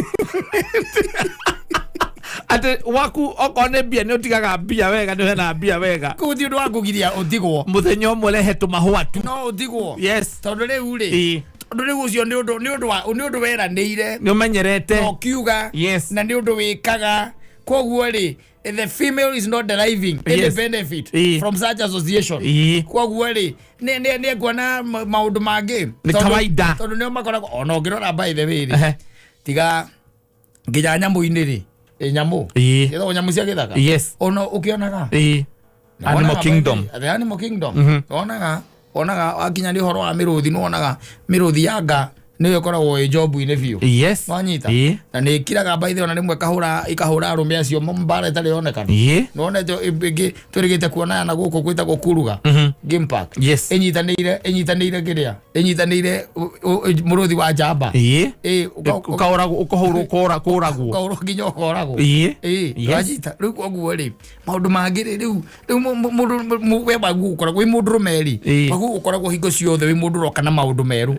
atĩ waku okorwo nĩ mbia nĩ ũtigaga mbia wega, nĩ ũhenaga mbia wega. Kũu ti ũndũ wa kũgiria ũtigwo. Mũthenya ũmwe rehe tũmahũa tu. No ũtigwo. Tondũ rĩu rĩ, tondũ rĩu ũcio nĩ ũndũ weranĩire. Nĩ ũmenyerete. Na ũkiuga. Na nĩ ũndũ wĩkaga, koguo rĩ, the female is not deriving any benefit from such association. Koguo rĩ, nĩ ekuona maũndũ mangĩ. Nĩ kawaida. Tondũ nĩo makoragwo ona ũngĩrora, by the way rĩ, tiga nginya nyamũ-inĩ rĩ, nyamũ ĩtagwo nyamũ cia gĩthaka. Ona ũkĩonaga Animal Wonaga Kingdom. The Animal Kingdom. Wonaga wakinya nĩ ũhoro wa mĩrũthi, nĩ wonaga mĩrũthi ya nga nĩyo ĩkoragwo ĩ jobu-inĩ biũ. Wanyita? Na nĩ ĩkiraga by the way, ona rĩmwe ikahũra arũme acio mbara ĩtarĩ yonekana. Nĩwonete ĩngĩ twĩrĩgĩte kuona na gũkũ gwĩtagwo Kuruga Game Park? Ĩnyitanĩire kĩrĩa ĩnyitanĩire mũrũthi wa njamba. Ũkaũragwo, ũkahũrwo, kũragwo. Ũkaũrwo nginya ũkoragwo. Wanyita? Rĩu koguo rĩ, maũndũ mangĩ rĩ, rĩu mũndũ we wagu ũkoragwo wĩ mũndũrũme rĩ, wagu ũkoragwo hingo ciothe wĩ mũndũ ũroka na maũndũ merũ.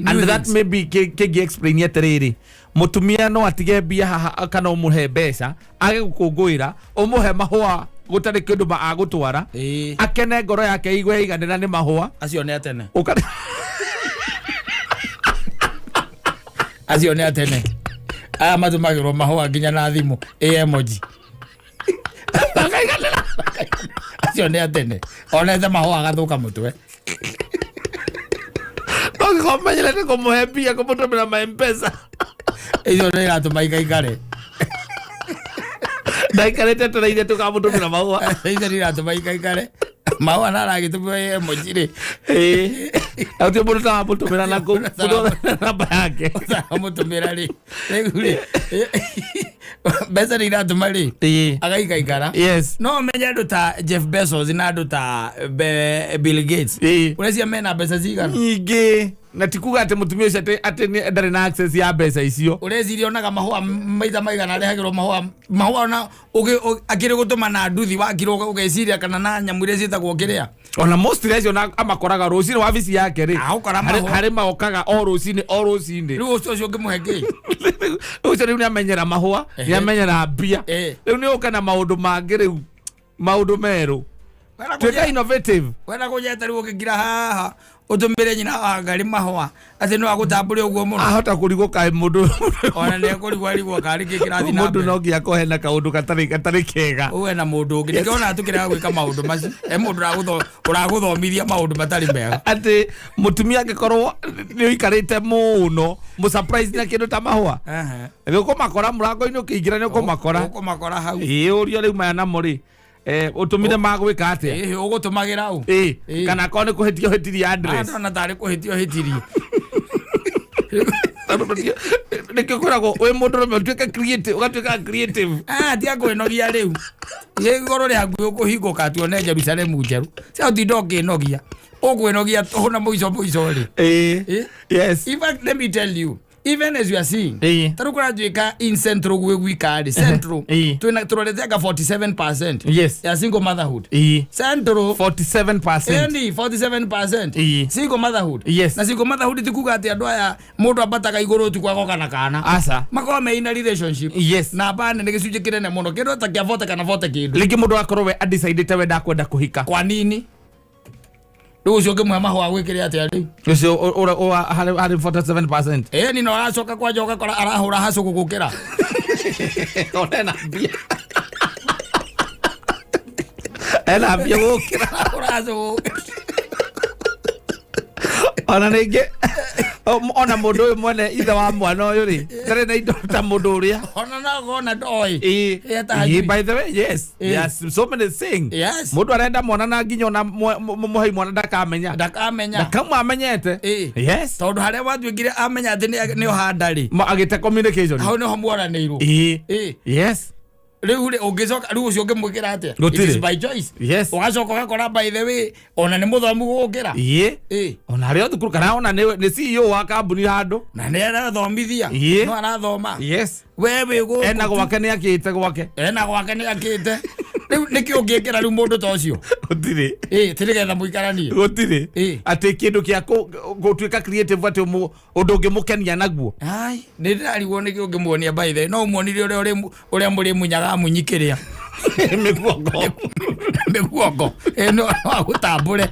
New And that things. Maybe kĩngĩ explain atĩrĩrĩ, mũtumia no atige mbia haha kana ũmũhe mbeca age gũkũngũĩra, ũmũhe mahũa gũtarĩ kĩndũ agũtwara, akene, ngoro yake igue iganĩra nĩ mahũa. Acio nĩ atene. Acio nĩ atene, aya matũmagĩrwo mahũa nginya na thimũ ĩ emoji. Akaiganĩra. Acio nĩ atene, onete mahũa agathũka mũtwe. No gĩkorwo menyerete kũmũhe mbia, kũmũtũmĩra ma M-Pesa. Icio nĩ iratũma ikaikare. Ndaikarĩte tereire tũkamũtũmĩra mahũa. Icio nĩ iratũma ikaikare mahũa na aragĩtũmĩra ĩ emoji rĩ. Na gũtirĩ mũndũ taramũtũmĩra na kũu mũndũ othe na namba yake. Mũtũmĩra rĩ, rĩu rĩ, mbeca nĩ iratũma rĩ agaikaikara. No menye andũ ta Jeff Bezos na andũ ta Bill Gates, ũreciria mena mbeca cigana? Nyingĩ, na ti kuga atĩ mũtumia ũcio atĩ ndarĩ na access ya mbeca icio. Ũreciria onaga mahũa maita maigana? Arehagĩrwo mahũa ona akĩrĩ gũtũma na nduthi wakirwo, ũgeciria kana na nyamũ iria ciĩtagwo kĩrĩa. Ona most acio na amakoraga rũcinĩ wabici yake rĩ. Agũkora mahũa. Harĩ maokaga o rũcinĩ o rũcinĩ. Rĩu ũcio ũngĩmũhe kĩ? Ũcio rĩu nĩamenyera mahũa, nĩamenyera mbia. Rĩu nĩ ũka na maũndũ mangĩ, rĩu maũndũ merũ. Tuĩka innovative. Wena kũnyeta rĩu ũkĩngira haha ũtũmĩre nyina wa ngari mahũa atĩ no agũtambũre ũguo mũno. Ahota kũrigwo kaĩ mũndũ Ona nĩ ekũrigwo arigwo karĩ kĩ kĩrathiĩ na mũndũ mbere. no nginya akorwo hena kaũndũ gatarĩ kega. Ũwe na mũndũ ũngĩ nĩkĩo ona tũkĩrega gwĩka maũndũ macio. He mũndũ ũragũthomithia maũndũ matarĩ mega. Atĩ mũtumia angĩkorwo nĩ ũikarĩte mũno mũ surprise na kĩndũ ta mahũa nĩ ũkũmakora mũrango-inĩ ũkĩingĩra nĩ ũkũmakora. Ũkũmakora hau. Ĩĩ ũrio rĩu maya namo rĩ ũtũmire magwĩka atĩa? Ĩĩ ũgũtũmagĩra ũ? Ĩĩ kana akorwo nĩ kũhĩtia ũhĩtirie address. Ndona tarĩ kũhĩtia ũhĩtirie. Nĩkĩo kwĩragwo wĩ mũndũrũme ũtuĩke creative, ũgatuĩka creative. Tiga kwĩnogia rĩu. Igũrũ rĩa hakuhĩ ũkũhingũka tuone Jerusalemu njerũ. Cia ũtinda ũkĩnogia. Ũkwĩnogia tũhũ na mũico mũico rĩ. Ĩĩ. Yes. In fact, let me tell you, even as you are seeing, Ĩĩ. tarĩu kũratuĩka in central gwĩ gwika rĩ, central, Ĩĩ. twĩna tũrorete anga 47% Yes. ya single motherhood. Ĩĩ. Central 47%. Eni 47% Ĩĩ. single motherhood. Yes. Na single motherhood ti kuga atĩ andũ aya mũndũ ambataga igũrũ ũtukũ agoka na kana. Aca. Makoragwo me in a relationship. Yes. Na bane nĩ gĩcunjĩ kĩnene mũno kĩndũ ta kĩa vote kana vote kĩndũ. Rĩngĩ mũndũ akorwo we adecidĩte we ndakwenda kũhika. Kwa nini? Rĩu ũcio ũngĩmũhe mahũa gwĩkĩre atĩa rĩu? Ũcio harĩ 47%. Ĩni na ũracoka kwanja ũgakora arahũra hacũ gũgũkĩra. Ona ena mbia. Ena mbia gũkĩra. Arahũra hacũ gũgũkĩra. Ona rĩngĩ ona mũndũ ũyũ mwene ithe wa mwana ũyũ rĩ ndarĩ na indo ta mũndũ ũrĩa. Ona no ũkona ndoĩ. Ĩĩ. Ĩĩ, ta hajui. By the way, yes. Ĩĩ. There are so many things. Yes. Mũndũ arenda mwana na nginya ona mũhei mwana ndakamenya. Ndakamenya. Ndakamwe amenyete. Ĩĩ. Yes. Tondũ harĩa watuĩkire amenya atĩ nĩ ũhanda rĩ. Agĩte communication. Hau nĩho muoranĩirwo. Ĩĩ. Ĩĩ. Yes. Rĩu rĩ ũngĩcoka rĩu ũcio ũngĩmwĩkĩra atĩa? Gũtirĩ. It is by choice. Yes. Ũgacoka ũgakora by the way ona nĩ mũthomu gũgũkĩra. Ĩĩ. Ĩĩ. Ona arĩ o thukuru kana ona nĩ CEO wa kambuni handũ. Na nĩ arathomithia. Ĩĩ. No arathoma. Yes. We wĩ gũkũ. Ena gwake nĩ akĩte gwake. Ena gwake nĩ akĩte. Rĩu nĩkĩ ũngĩkĩra rĩu mũndũ ta ũcio? Gũtirĩ. Ĩĩ, ti nĩgetha mũikaranie. Gũtirĩ. Ĩĩ. Atĩ kĩndũ kĩa gũtuĩka creative atĩ ũndũ ũngĩmũkenia naguo. Ai, nĩ ndĩrarigwo nĩkĩ ũngĩmuonia by the way. No ũmuonirie ũrĩa ũrĩa mũrĩmunyaga munyikĩrĩa. Mĩguongo. Mĩguongo. Ĩĩ, no agũtambũre.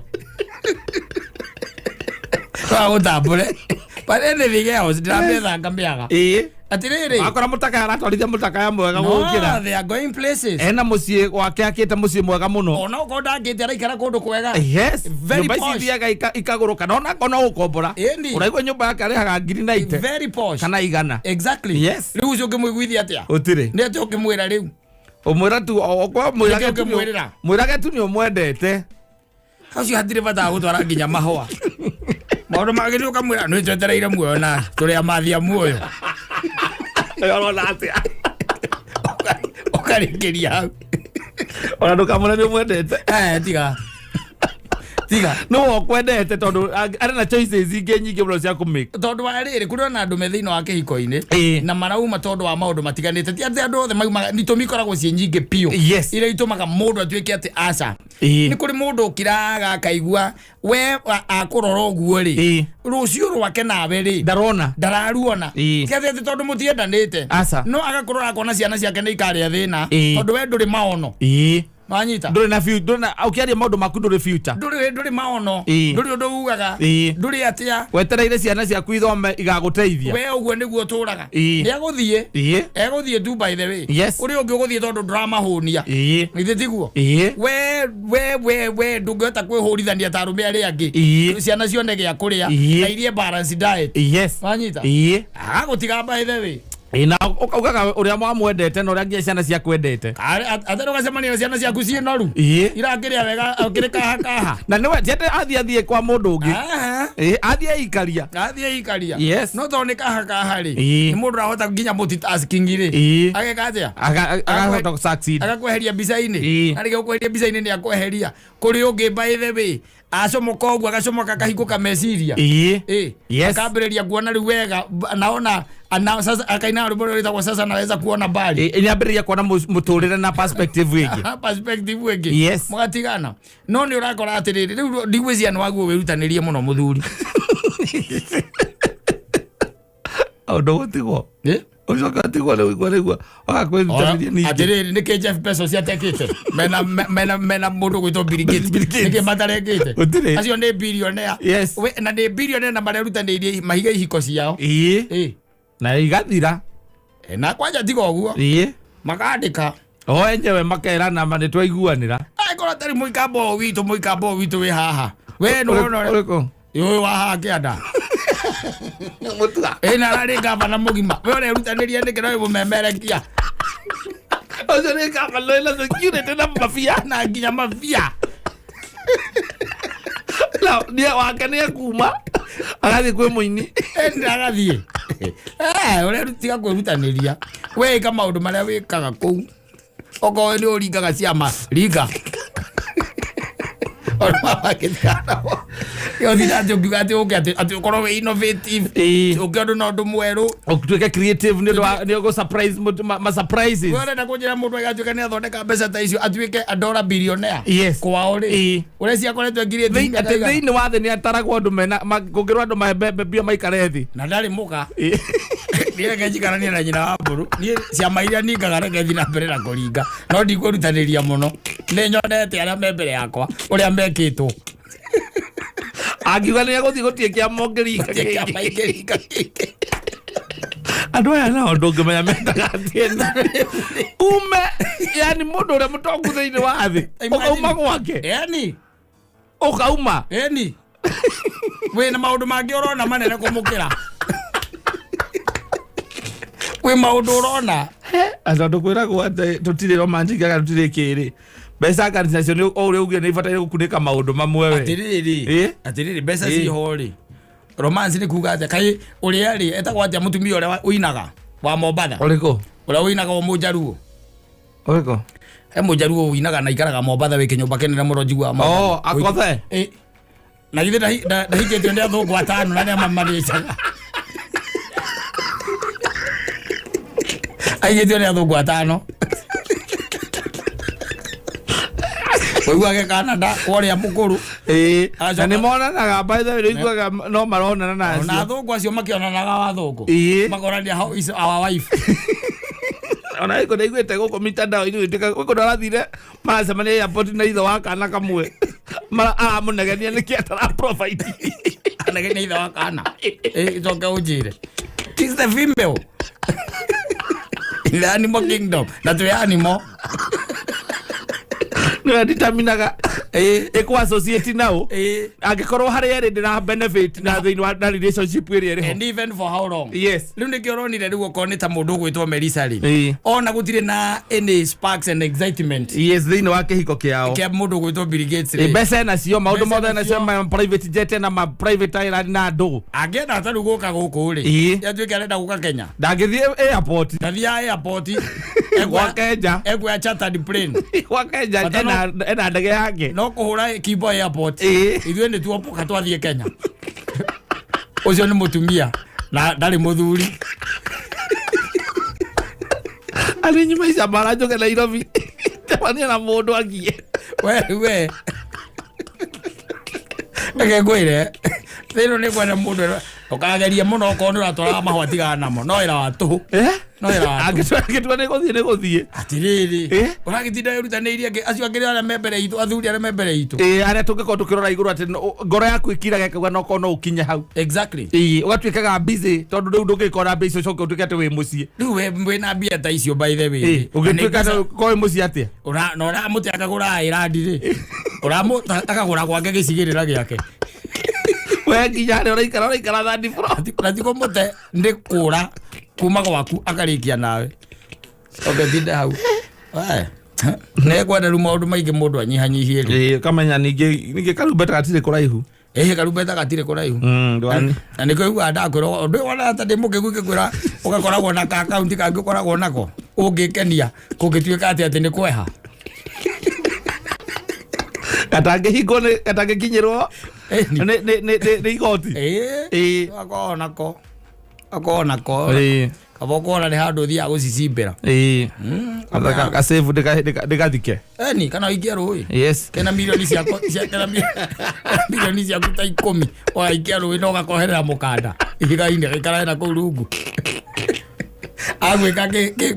No agũtambũre. But anything else, ndĩramĩetha ngamĩaga. Ĩĩ. Atĩrĩrĩ. Akora mũtakaya aratwarithia mũtakaya mwega gũkĩra. No, they are going places. Ena mũciĩ gwake akĩte mũciĩ mwega mũno. Ona okorwo ndangĩte araikara kũndũ kwega. Yes. Very Nyũmba ici posh. ithiaga ikagũrũka na ona okorwo no gũkombora. Ĩni. Ũraigua nyũmba yake arĩhaga ngiri na ite. Very posh. Kana igana. Exactly. Yes. Rĩu ũcio ũngĩmũiguithia atĩa? Gũtirĩ. Nĩ atĩa ũngĩmwĩra rĩu? Ũmwĩra tu okorwo mwĩrage Nĩkĩo tu nĩ ũngĩmwĩrĩra? mwĩrage tu nĩ ũmwendete. Acio hatirĩ bata wa gũtwara nginya mahũa. Maũndũ mangĩ nĩ ũkamwĩra nĩ twetereire muoyo na tũrĩ amathia muoyo. Ũrona atĩa? Ũkarĩkĩria hau. Ona ndũkamwĩre nĩ ũmwendete. Tiga. Tiga. No ũkwendete tondũ arĩ na choices ingĩ nyingĩ mũno cia kũmake. Tondũ wa rĩrĩ kũrĩ ona andũ me thĩinĩ wa kĩhiko-inĩ Ĩĩ. na marauma tondũ wa maũndũ matiganĩte. Ti atĩ andũ othe maumaga, itũmi ikoragwo ciĩ nyingĩ biũ. Yes. Iria itũmaga mũndũ atuĩke atĩ aca. Ĩĩ. Nĩ kũrĩ mũndũ ũkiraga akaigua we akũrora ũguo rĩ. Ĩĩ. Rũciũ rwake nawe rĩ. Ndarona. Ndararuona. Ĩĩ. Ti atĩ atĩ tondũ mũtiendanĩte. Aca. No agakũrora akona ciana ciake nĩ ikarĩa thĩna. Ĩĩ. Tondũ we ndũrĩ maono. Ĩĩ. Wanyita? Ndũrĩ na future, ndũrĩ na ũkĩaria maũndũ maku ndũrĩ future. Ndũrĩ maono. Ĩĩ. Ndũrĩ ũndũ ugaga. Ĩĩ. Ndũrĩ atĩa. Wetereire ciana ciaku ithome igagũteithia. We ũguo nĩguo ũtũraga. Ĩĩ. Nĩ agũthiĩ. Ĩĩ. Egũthiĩ tu by the way. Yes. Ũrĩa ũngĩ ũgũthiĩ tondũ ndũramahũnia. Ĩĩ. Githĩ tiguo? Ĩĩ. We ndũngĩhota kwĩhũrithania ta arũme arĩa angĩ. Ĩĩ. Ciana cione gĩa kũrĩa. Ĩĩ. Na irie balanced diet. Yes. Wanyita? Ĩĩ. Agagũtiga by the way. Ĩĩ, na ũkaugaga ũrĩa mwamwendete na ũrĩa nginya ciana ciakwendete. Atari ũgacemania na ciana ciaku ciĩ noru. Ĩĩ. Irakĩrĩa wega ũkĩrĩ kaha kaha. Na nĩwe ti atĩ athiĩ athiĩ kwa mũndũ ũngĩ. Aha. Ĩĩ, athiĩ aikaria. Athiĩ aikaria. Yes. No tondũ nĩ kaha kaha rĩ. Ĩĩ. Nĩ mũndũ ũrahota nginya multitasking rĩ. Ĩĩ. Ageka atĩa? Akahota gũ succeed. Agakweheria mbica-inĩ. Ĩĩ. Arĩkia gũkweheria mbica-inĩ nĩ akweheria. Kũrĩ ũngĩ by the way. Acomoka ũguo agacomoka akahingũka meciria. Ĩĩ. Ĩĩ. Yes. Akambĩrĩria kuona rĩu wega naona ana sasa akaina rwĩmbo rũrĩa rwĩtagwo sasa naweza kuona mbali. Ĩĩ, nĩambĩrĩria kuona mũtũrĩre na perspective ĩngĩ. Perspective ĩngĩ. Yes. Mũgatigana. No nĩ ũrakora atĩrĩrĩ rĩu ndigwĩciria nĩ waguo wĩrutanĩrie mũno mũthuri. Ũndũ gũtigwo. Ĩ? Ũcoke ũtigwo rĩu rĩu wagakwĩrutanĩria ningĩ. Atĩrĩrĩ, nĩkĩ Jeff Bezos atekĩte mena mũndũ gwĩtwo Bill Gates? Bill Gates. Nĩkĩ matarekĩte? Gũtirĩ. Acio nĩ billionaire. Yes. Na nĩ billionaire na marerutanĩirie mahiga ihiko ciao. Ĩĩ. Ĩ. Na igathira. Na kwanja tiga ũguo. Ĩĩ. Makandĩka. O enyewe makerana ma nĩ twaiguanĩra. Angĩkorwo tarĩ mũikambo ũyũ witũ, mũikambo ũyũ witũ wĩ haha. We nĩ wona ũrĩa- Ũrĩkũ? Ũyũ wa haha kĩanda. Mũtua. Ĩ, na ararĩ gavana mũgima. We ũrerutanĩria nĩkĩ no wĩ mũmemerekia? Ũcio nĩ gavana wĩna security na mabia. Na nginya mabia. Na nĩ wake nĩ ekuma agathiĩ kwĩ mũini. Ĩ, agathiĩ. Ũrerutiga kwĩrutanĩria. We ĩka maũndũ marĩa wĩkaga kũu. Okorwo nĩ ũringaga ciama, ringa. Ona magĩtigana. Yo thina atĩ ũngiuga atĩ ũke atĩ ũkorwo wĩ innovative. Ĩĩ. Ũke ũndũ na ũndũ mwerũ. Ũtuĩke creative nĩ ũndũ wa nĩ ũgũ surprise mũndũ ma surprises. We ũrenda kũnjĩra mũndũ agatuĩka nĩ athondeka mbeca ta icio atuĩke a dollar billionaire. Yes. Kwao rĩ. Ĩĩ. Ũrĩa ciakoretwo ngiri Atĩ thĩinĩ wa thĩ nĩ ataragwo andũ mena kũngĩrwo andũ mahe mbia maikare thĩ. Na ndarĩ mũka. Ĩĩ. Niĩ reke njikaranie na nyina wa mbũrũ. Niĩ ciama iria ningaga reke thiĩ na mbere na kũringa. No ndikwĩrutanĩria mũno. Nĩ nyonete arĩa me mbere yakwa ũrĩa mekĩtwo. Angiuga nĩ egũthiĩ gũtirĩ kĩama ũngĩringa Gũtirĩ kĩngĩ. kĩama ingĩringa kĩngĩ. Andũ aya nao ndũngĩmenya mendaga atĩa. Ume, yani mũndũ ũrĩa mũtongu thĩinĩ wa thĩ, ũkauma gwake. Yani. Ũkauma. Yani. Wĩna maũndũ mangĩ ũrona manene kũmũkĩra. Wĩ maũndũ ũrona. Tondũ kwĩragwo atĩ tũtirĩ romantic kana tũtirĩ kĩrĩ. Mbeca ngari nacio nĩ o ũrĩa ugire nĩ ibataire gũkunĩka maũndũ mamwe we. Atĩrĩrĩ. Ĩ? Atĩrĩrĩ, mbeca Ĩ. ciho rĩ. Romance nĩ kuga atĩa? Kaĩ ũrĩa rĩ, etagwo atĩa mũtumia ũrĩa ũinaga wa Mombatha? Ũrĩkũ? Ũrĩa ũinaga o Mũjaruo. Ũrĩkũ? He Mũjaruo ũinaga na ikaraga Mombatha wĩ kĩnyũmba kĩnene mũno njiguaga Mombatha. Oh, Akothe? Ĩ. Na githĩ ndahikĩtio nĩ athũngũ atano na nĩ amamanĩcaga. Ahikĩtio nĩ athũngũ atano. Ũiguage Canada, ũrĩa mũkũrũ. Ĩ, Acoka- na nĩ monanaga, by the way, nĩ ũiguaga no maronana na Ona acio. athũngũ acio makĩonanaga wa athũngũ. Ĩ. Makorania how is our wife. Ona gĩkũ ndaiguĩte gũkũ mitandao-inĩ gũtuĩka gwĩ kũndũ arathire maracemania airport na ithe wa kana kamwe. Aramũnegenia nĩkĩ atara provide. Anegenia ithe wa kana. Ĩ, coke ũnjĩre. Is the female. In the animal kingdom. Na twĩ animal. Nĩwe determinaga Ĩ. ĩkũ associate nao. Ĩ. Angĩkorwo harĩa ĩrĩ ndĩra benefit na thĩinĩ wa na relationship ĩrĩa ĩrĩ ho. And even for how long? Yes. Rĩu nĩkĩo ũronire rĩu okorwo nĩ ta mũndũ ũgwĩtwo Melissa rĩ. Ĩ. Ona gũtirĩ na any sparks and excitement. Yes, thĩinĩ wa kĩhiko kĩao. Kĩa mũndũ ũgwĩtwo Bill Gates Ĩ, rĩ. mbeca enacio, maũndũ Mbeca mothe enacio, enacio. ma private jet na ma private island na andũ. Angĩenda ta rĩu gũka gũkũ rĩ. Ĩ. Atuĩke arenda gũka Kenya. Ndangĩthiĩ airport. Ndathiaga airport. Gwa Kenya. Ekuoya chartered plane. Gwa Kenya, Bata no- ena ndege yake. No kũhũra Kimbo airport. Ĩ. Ithuĩ nĩ tuopoka twathiĩ Kenya. Ũcio nĩ mũtumia na ndarĩ mũthuri. Arĩ nyuma ica mara njũke Nairobi. Cemania na mũndũ angie. We, we. Reke ngwĩre, thĩno nĩ kwenda mũndũ ũkageria mũno okorwo nĩ ũratwaraga mahũa tigana namo. No wĩra wa tũhũ. No wĩra wa tũhũ. Angĩtua nĩ gũthiĩ nĩ gũthiĩ. Atĩrĩrĩ, Ĩ? ũragĩtinda wĩrutanĩirie acio angĩ arĩa me mbere itũ, athuri arĩa me mbere itũ. Ĩ, arĩa tũngĩkorwo tũkĩrora igũrũ atĩ ngoro yaku ĩkiraga ĩkauga no korwo no ũkinye hau. Exactly. Ĩ, ũgatuĩkaga busy tondũ rĩu ndũngĩkora mbia icio ũcoke ũtuĩke atĩ wĩ mũciĩ. Rĩu we wĩna mbia ta icio by the way. Ĩ, ũngĩtuĩka Na nĩ atĩ korwo wĩ mũciĩ atĩa? na ũramũte akagũra Island rĩ. Ũramũte akagũra gwake gĩcigĩrĩra gĩake. We nginya harĩa ũraikara, ũraikara third floor. Na ti kũmũte nĩ kũra kuma gwaku akarĩkia nawe. Oke tinde hau. We. Nĩ kwenda rĩu maũndũ maingĩ mũndũ anyihanyihie rĩu. Ĩ, ũkamenya ningĩ karumbeta gatirĩ kũraihu. Ĩhĩ, karumbeta gatirĩ kũraihu. Ndwani. Na nĩkĩo ũiguaga ndakwĩra, ũndũ ũyũ wona ta ndĩ mũkĩgu ngĩkwĩra ũgakoragwo na ka account kangĩ ũkoragwo nako ũngĩkenia kũngĩtuĩka atĩ atĩ nĩ kweha. Gatangĩhingwo nĩ gatangĩkinyĩrwo Ĩni. nĩ igoti. Ĩĩ. Ĩĩ. Akoragwo nako. Akoragwo nako. Ĩĩ. Kaba ũkona nĩ handũ ũthiaga gũcicimbĩra. Ĩĩ. Gasave ndĩgathike. Eni, kana ũikie rũĩ. Yes. Kena milioni ciako, kena milioni ciaku ta 10, ũgaikia rũĩ na ũgakoherera mũkanda. Ihiga-inĩ, gaikara na kũu rungu. Agwĩka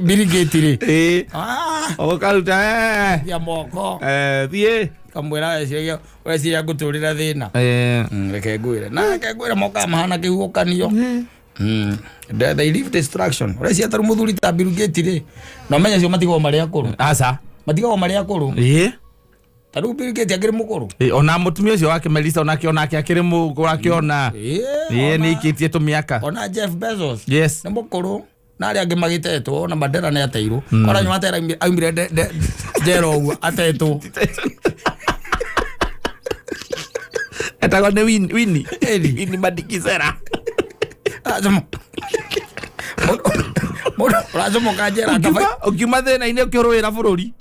Bill Gates rĩ. Ĩĩ. Ah, Ũkaruta ya moko. Thiĩ. Kamwĩra weciria ngũtũrĩra thĩna. Reke ngwĩre. Na reke ngwĩre mokaga mahana kĩhuhũkanio. They leave destruction. Ũreciria tarĩu mũthuri ta Bill Gates rĩ. Na ũmenye acio matigagwo marĩ akũrũ. Aca. Matigagwo marĩ akũrũ. Ĩĩ. Tarĩu Bill Gates akĩrĩ mũkũrũ. Ĩĩ, ona mũtumia ũcio wake Melissa onake akĩrĩ mũkũrũ akĩona. Ĩĩ, Ĩĩ, nĩ ikĩtie tũmĩaka. Ona Jeff Bezos. Yes. Nĩ mũkũrũ. Na arĩa angĩ magĩtetwo ona Mandela nĩ ateirwo. Ona nyuma atera aumire njera ũguo atetwo. Etagwo nĩ Winnie. Ĩni. Winnie Madikizera. Aracomoka. Mũndũ ũracomoka njera Ũkiuma thĩna-inĩ ũkĩũrũĩra bũrũri.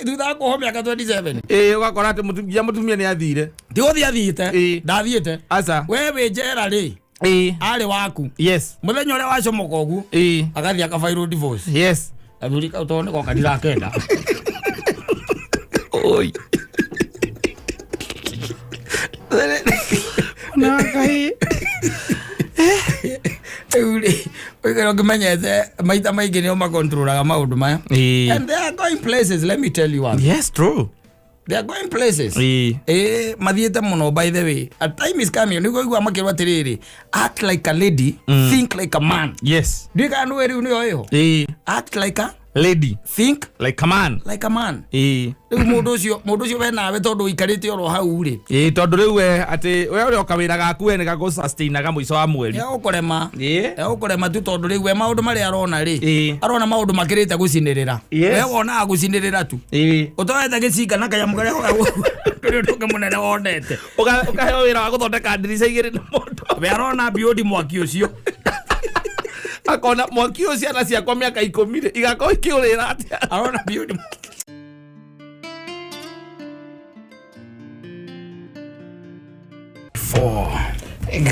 Thutha wa kuohwo mĩaka 27. Ĩĩ, ũgakora atĩ nginya mũtumia nĩ athire. Ti gũthiĩ athiĩte. Ĩĩ. Ndathiĩte. Aca. We wĩ njera rĩ. Ĩĩ. Arĩ waku. Yes. Mũthenya ũrĩa wacomoka ũguo. Ĩĩ. Agathiĩ akabairwo divorce. Yes. Athuri kau tondũ nĩgoka ndirakenda. Oi. Na Ngai. Rĩu rĩ, ũikare ũkĩmenyete maita maingĩ nĩo makontrolaga maũndũ maya. Ĩĩ. And they are going places, let me tell you one. Yes, true. They are going places. Ĩĩ. Ĩĩ, mathiĩte mũno by the way. A time is coming, nĩguo igua makĩrwo atĩrĩrĩ, act like a lady, think like a man. Yes. Ndiũĩ kana nĩũĩ rĩu nĩyo ĩho. Ĩĩ. Act like a Lady. think Like a man. like a man. Ĩĩ. Rĩu mũndũ ũcio we nawe tondũ ũikarĩte oro hau rĩ. Ĩĩ, tondũ rĩu we atĩ we ũrĩa kawĩra gaku we nĩgagũsustainaga mũico wa mweri. Egũkũrema. Ĩĩ. Egũkũrema tu tondũ rĩu we maũndũ marĩa arona rĩ. Ĩĩ. Arona maũndũ makĩrĩte gũcinĩrĩra. Yes. We wonaga gũcinĩrĩra tu. Ĩĩ. Ũtoete gĩcinga na kanyamũ karĩa kũrĩ ũndũ ũngĩ mũnene wonete. Ũkaheo wĩra wa gũthondeka ndirica igĩrĩ na mũndũ. We arona beyond mwaki ũcio. Akona mwaki ũyũ ciana ciakwa mĩaka 10 rĩ igakorwo ikĩũrĩra atĩa. Arona beyond. Four.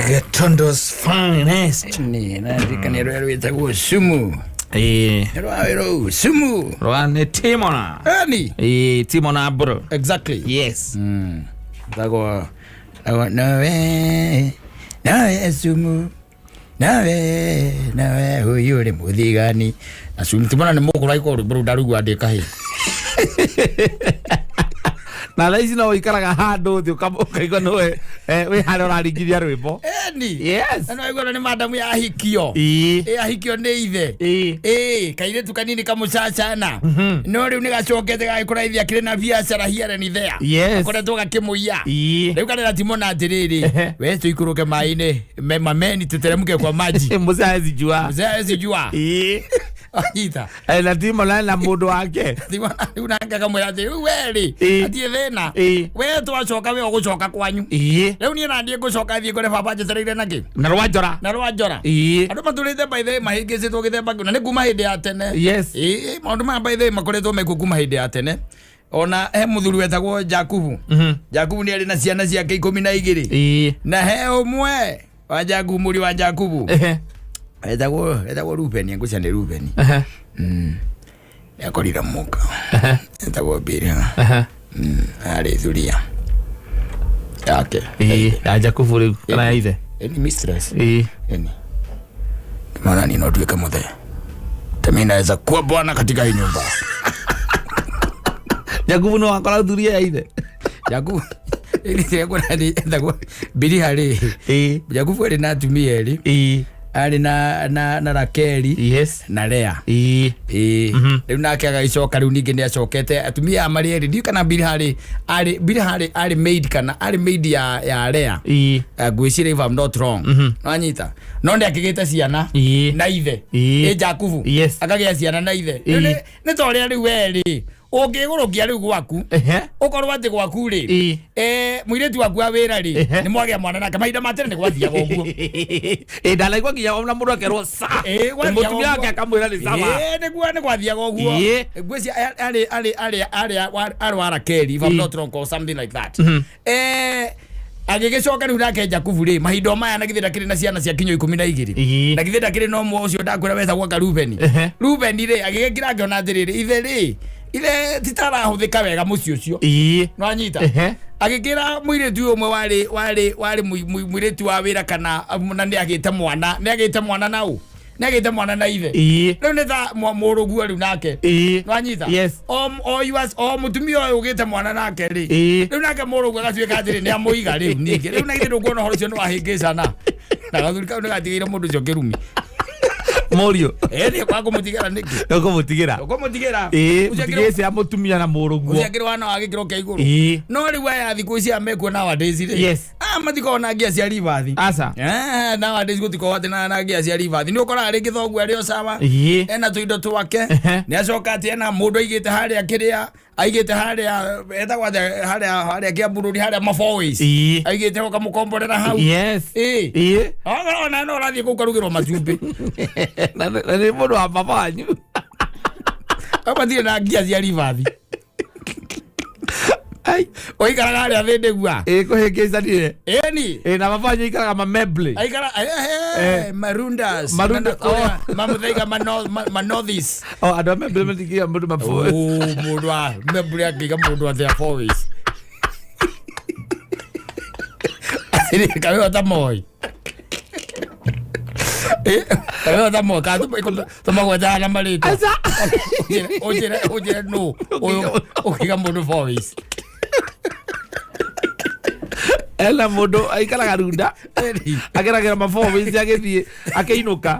Gatundo's finest. Ni naririkania rũrĩa rwĩtagwo sumu. Ĩĩ. Rwa rũu sumu. Rwa nĩ Timona. Eni. Ĩĩ, Timona bro. Exactly. Yes. Tagwo nawe nawe sumu nawe nawe huyu nĩ mũthigani na sumu Timona nĩ mũkũrũ aikoo rwĩmbo rũu ndarũigua ndĩ kahĩĩ. Na thaa ici no ũikaraga handũ thĩ ũkaigua nĩwe wĩ harĩa ũraringithia rwĩmbo. Eni. Yes. Na no aigua nĩ madamu yahikio. Ĩĩ. Ĩ ahikio nĩ ithe. Ĩĩ. Ĩĩ, kairĩtu kanini kamũcacana. No rĩu nĩ gacokete gagĩkũraithia akĩrĩ na biacara here and there. Yes. Akoretwo gakĩmũiya. Ĩĩ. Rĩu karera Timona atĩrĩrĩ, we tũikũrũke maĩ-inĩ, mameni tuteremke kwa maji. Mzee hawezi jua. Mzee hawezi jua. Ĩĩ. Anyita. Na Timona na mũndũ wake. Timona rĩu nake akamwĩra atĩ rĩu we rĩ, Ĩĩ. hatirĩ thĩna. Ĩĩ. We twacoka we ũgũcoka kwanyu. Ĩĩ. Rĩu niĩ naniĩ ngũcoka thiĩ kũrĩ baba njetereire na kĩ? Na rwa njora. Na rwa njora. Ĩĩ. Andũ matũrĩte by the way mahĩngĩcĩtwo gĩthemba kĩu na nĩ kuma hĩndĩ ya tene. Yes. Ĩĩ, maũndũ maya by the way makoretwo mekuo kuma hĩndĩ ya tene. Ona he mũthuri wetagwo Jakubu. Jakubu nĩ arĩ na ciana ciake 12. Ĩĩ. Na he ũmwe wa Jakubu mũriũ wa Jakubu. Ehe. Etagwo Rubeni, ngũcia nĩ Rubeni. Ehe. Nĩakorire mũka. Ehe. Etagwo Bilha. Ehe. Arĩ thuria yake. Ĩĩ, ya Jakubu rĩu kana ya ithe. Ĩni mistress. Ĩĩ. Ĩni. Maana ni no tuweke muthe. Tami naweza kuwa bwana katika hii nyumba. Jakubu no akora thuria ya ithe. Jakubu etagwo Bilha rĩ. Ĩĩ. Jakubu arĩ na atumia erĩ. Ĩĩ. Arĩ na Rakeli Yes. na Lea. Ĩĩ. Ĩĩ. Rĩu nake agagĩcoka rĩu ningĩ nĩacokete atumia aya marĩ erĩ ndiũĩ kana Bilha rĩ arĩ Bilha rĩ arĩ maid kana arĩ maid ya Lea. Ĩĩ. Ngwĩciria if I'm not wrong. Nĩwanyita no nĩ akĩgĩte ciana Ĩĩ. na ithe. Ĩĩ. Ĩ Jakubu. Yes. Akagĩa ciana na ithe. Ĩĩ. Rĩu nĩ ta ũrĩa rĩu we rĩ ũngĩgũrũkia rĩu gwaku Ehe. ũkorwo atĩ gwaku rĩ Ĩĩ. Mũirĩtu waku wa wĩra rĩ Ehe. nĩ mwagĩa mwana nake mahinda ma tene nĩ gwathiaga ũguo. Ĩĩ, ndanaigua nginya ona mũndũ akerwo sa. Ĩĩ, gwathiaga Mũtumia ũguo. wake akamwĩra nĩ sawa. Ĩĩ, nĩguo nĩ gwathiaga ũguo. Ĩĩ. Ngwĩciria arĩ wa Rakeli if I'm Ĩĩ. not wrong or something like that. Agĩgĩcoka rĩu nake Jakubu rĩ mahinda o maya na githĩ ndakĩrĩ na ciana cia kinyo 12. Ĩĩ. Na githĩ ndakĩrĩ na ũmwe ũcio ndakwĩra wetagwo anga Rubeni. Ehe. Rubeni rĩ agĩgĩkira akĩona atĩrĩrĩ ithe rĩ ithe titarahũthĩka wega mũciĩ ũcio. Ĩĩ. Nĩwanyita? Ehe. Agĩkĩra mũirĩtu ũmwe warĩ mũirĩtu wa wĩra kana na nĩagĩte mwana nĩagĩte mwana na ũ Nĩ agĩte mwana na ithe. Rĩu nĩ ta mũrũguo rĩu nake. Nwanyita? Yes. O mũtumia ũyũ ũgĩte mwana nake rĩ, rĩu nake mũrũguo agatuĩka atĩrĩ nĩ amũiga rĩu ningĩ. Rĩu na ithe ndũkuona ũhoro ũcio nĩ wahĩngĩcana, na gathuri kau nĩ gatigĩire mũndũ ũcio kĩrumi. Mũriũ. Ĩĩ, kwa kũmũtigĩra nĩkĩ? Ũkũmũtigĩra. Ũkũmũtigĩra. Ĩĩ, mũtigĩce mũtumia na mũrũguo. Ũcio akĩrĩ wana wa gĩkĩro kĩa igũrũ. No rĩu aya thikũ ici aya mekuo nowadays rĩ, ah, matikoragwo na ngia cia ribathi. Aca. Eh, nowadays gũtikoragwo atĩ na ngia cia ribathi. Nĩ ũkoraga rĩngĩ thoguo arĩ o sawa, ena tũindo twake. Nĩ acoka atĩ ena mũndũ aigĩte harĩa, kĩrĩa aigĩte harĩa etagwo atĩa, harĩa Kĩambururi, harĩa Maboys, aigĩte ũkamũkomborera hau. Ĩĩ. Ona no ũrathiĩ kũu karugĩrwo matumbĩ. Na nĩ mũndũ wa baba wanyu. Matirĩ na ngia cia ribathi. Ai. Ũikaraga harĩa thĩndĩgua. Ĩĩ, kũhĩngĩcanire. Ĩni. Ĩĩ, na baba wanyu aikaraga mamemble. Aikara Marundas. Marunda- oh. Mamuthaiga manothis. O andũ a memble matingĩiga mũndũ mabo. Oh, mũndũ wa membule angĩiga mũndũ atĩa foways? Atĩrĩ, kawewa ta Moi. Eh, kawewa ta Moi, kana tũmagwetaga na marĩtwa. Aca. Ũnjĩre nũ ũyũ ũkĩiga mũndũ foways? Ena mũndũ aikaraga Runda, ageragĩra mabobici agĩthiĩ akĩinũka.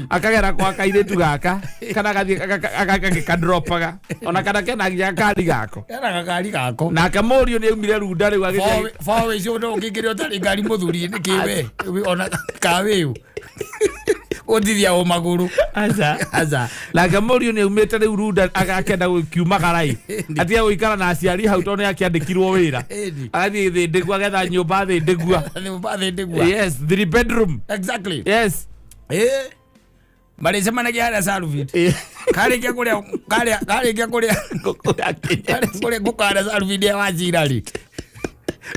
Akagera kwa kairĩtu gaka kana agathiĩ agagĩkadropaga, ona kana kena nginya gakari gako. Kena gakari gako. Nake mũriũ nĩ aumire Runda rĩu agĩthiĩ. Foways ũndũ ũngĩingĩria ũtarĩ ngari, mũthuri, nĩ kĩwe ona kawĩu ũtithia o magũrũ. Aca. Aca. Nake mũriũ nĩ aumĩte rĩu Runda, agakenda gũkiumagara atige gũikara na aciari hau tondũ nĩ akĩandĩkirwo wĩra. Agathiĩ Thĩndĩgua, agetha nyũmba Thĩndĩgua. Nyũmba Thĩndĩgua. Yes, three bedroom. Ĩĩ, marĩcemanagia harĩa Salvit. Karĩkia kũrĩa karĩa, karĩkia kũrĩa, karĩkia kũrĩa ngũkũ harĩa Salvit ya Wachira rĩ,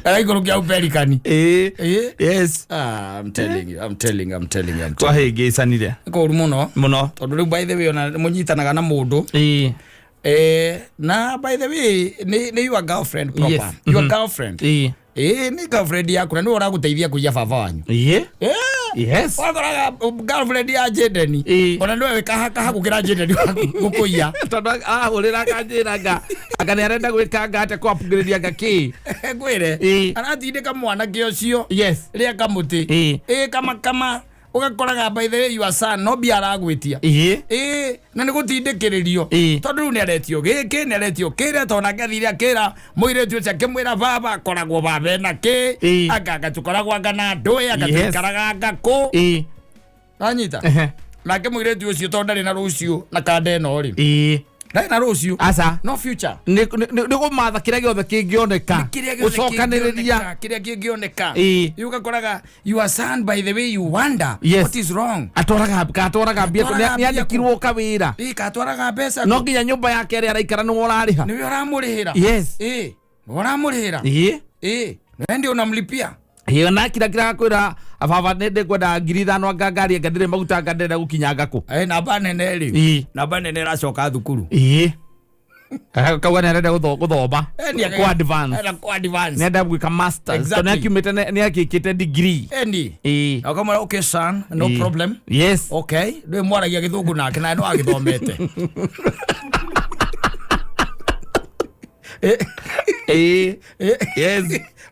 araikũrũkia hau Pelikani. Ĩĩ. Ah, I'm telling you, I'm telling you, I'm telling you, I'm telling Twahĩngĩcanire. you. Kũru mũno. Mũno. Tondũ rĩu, by the way, ona mũnyitanaga na mũndũ. Na by the way, nĩ your girlfriend proper. Your girlfriend. Ĩĩ, nĩ girlfriend yaku na nĩwe ũragũteithia kũiya baba wanyu. Wakoraga girlfriend ya Jendeni ona nĩwe wĩkahakaha gũkĩra Jendeni waku gũkũiya. Tondũ ahũrĩra akanjĩra anga nĩ arenda gwĩka anga atĩa kũ-upgrade anga kĩ. Ngwĩre, aratindĩka mwanake ũcio rĩa kamũtĩ. Ĩĩ, kama kama ũgakoraga, by the way, your son no mbia aragwĩtia. Ĩĩ, na nĩ gũtindĩkĩrĩrio. Tondũ rĩu nĩ aretio gĩkĩ, nĩ aretio kĩrĩa, tondũ nake athire akĩra mũirĩtu ũcio, akĩmwĩra baba akoragwo baba ena kĩ. Anga tũkoragwo anga na ndũĩ anga tũikaraga anga kũ. Anyita. Nake mũirĩtu ũcio, tondũ ndarĩ na rũciũ na kanda ĩno rĩ, ndarĩ na rũciũ. Aca. No future. Nĩ kũmatha kĩrĩa gĩothe kĩngĩoneka. Kĩrĩa gĩothe gũcokanĩrĩria. kĩngĩoneka, kĩrĩa kĩngĩoneka. Rĩu ũgakoraga your son, by the way, you wonder what is wrong. Atwaraga mbia. Atwaraga nĩ mbia. andĩkirwo kawĩra. Ĩ, katwaraga mbeca. No nginya nyũmba yake ĩrĩa araikara nĩwe ũrarĩha. Nĩwe ũramũrĩhĩra. Ĩ, nĩwe ũramũrĩhĩra. Ĩ, nĩwe ndio unamlipia. Ĩĩ, na kirakira kwĩra baba nĩ ndĩkwenda 5,000, anga ngari anga ndĩrĩ maguta, anga ndĩrenda gũkinya ngakũ. Ĩ, namba nene rĩ, namba nene ĩracoka thukuru. Ĩĩ, kauga nĩ arenda gũthoma Ĩ, ku advance. Ena ku advance. Nĩ enda gwĩka masters. Tondũ nĩ akiumĩte nĩ akĩkĩte degree. Eni. Na ũkamwĩra, "Okay son, no problem." Okay, ndũĩ mwaragia gĩthũngũ nake nawe no agĩthomete.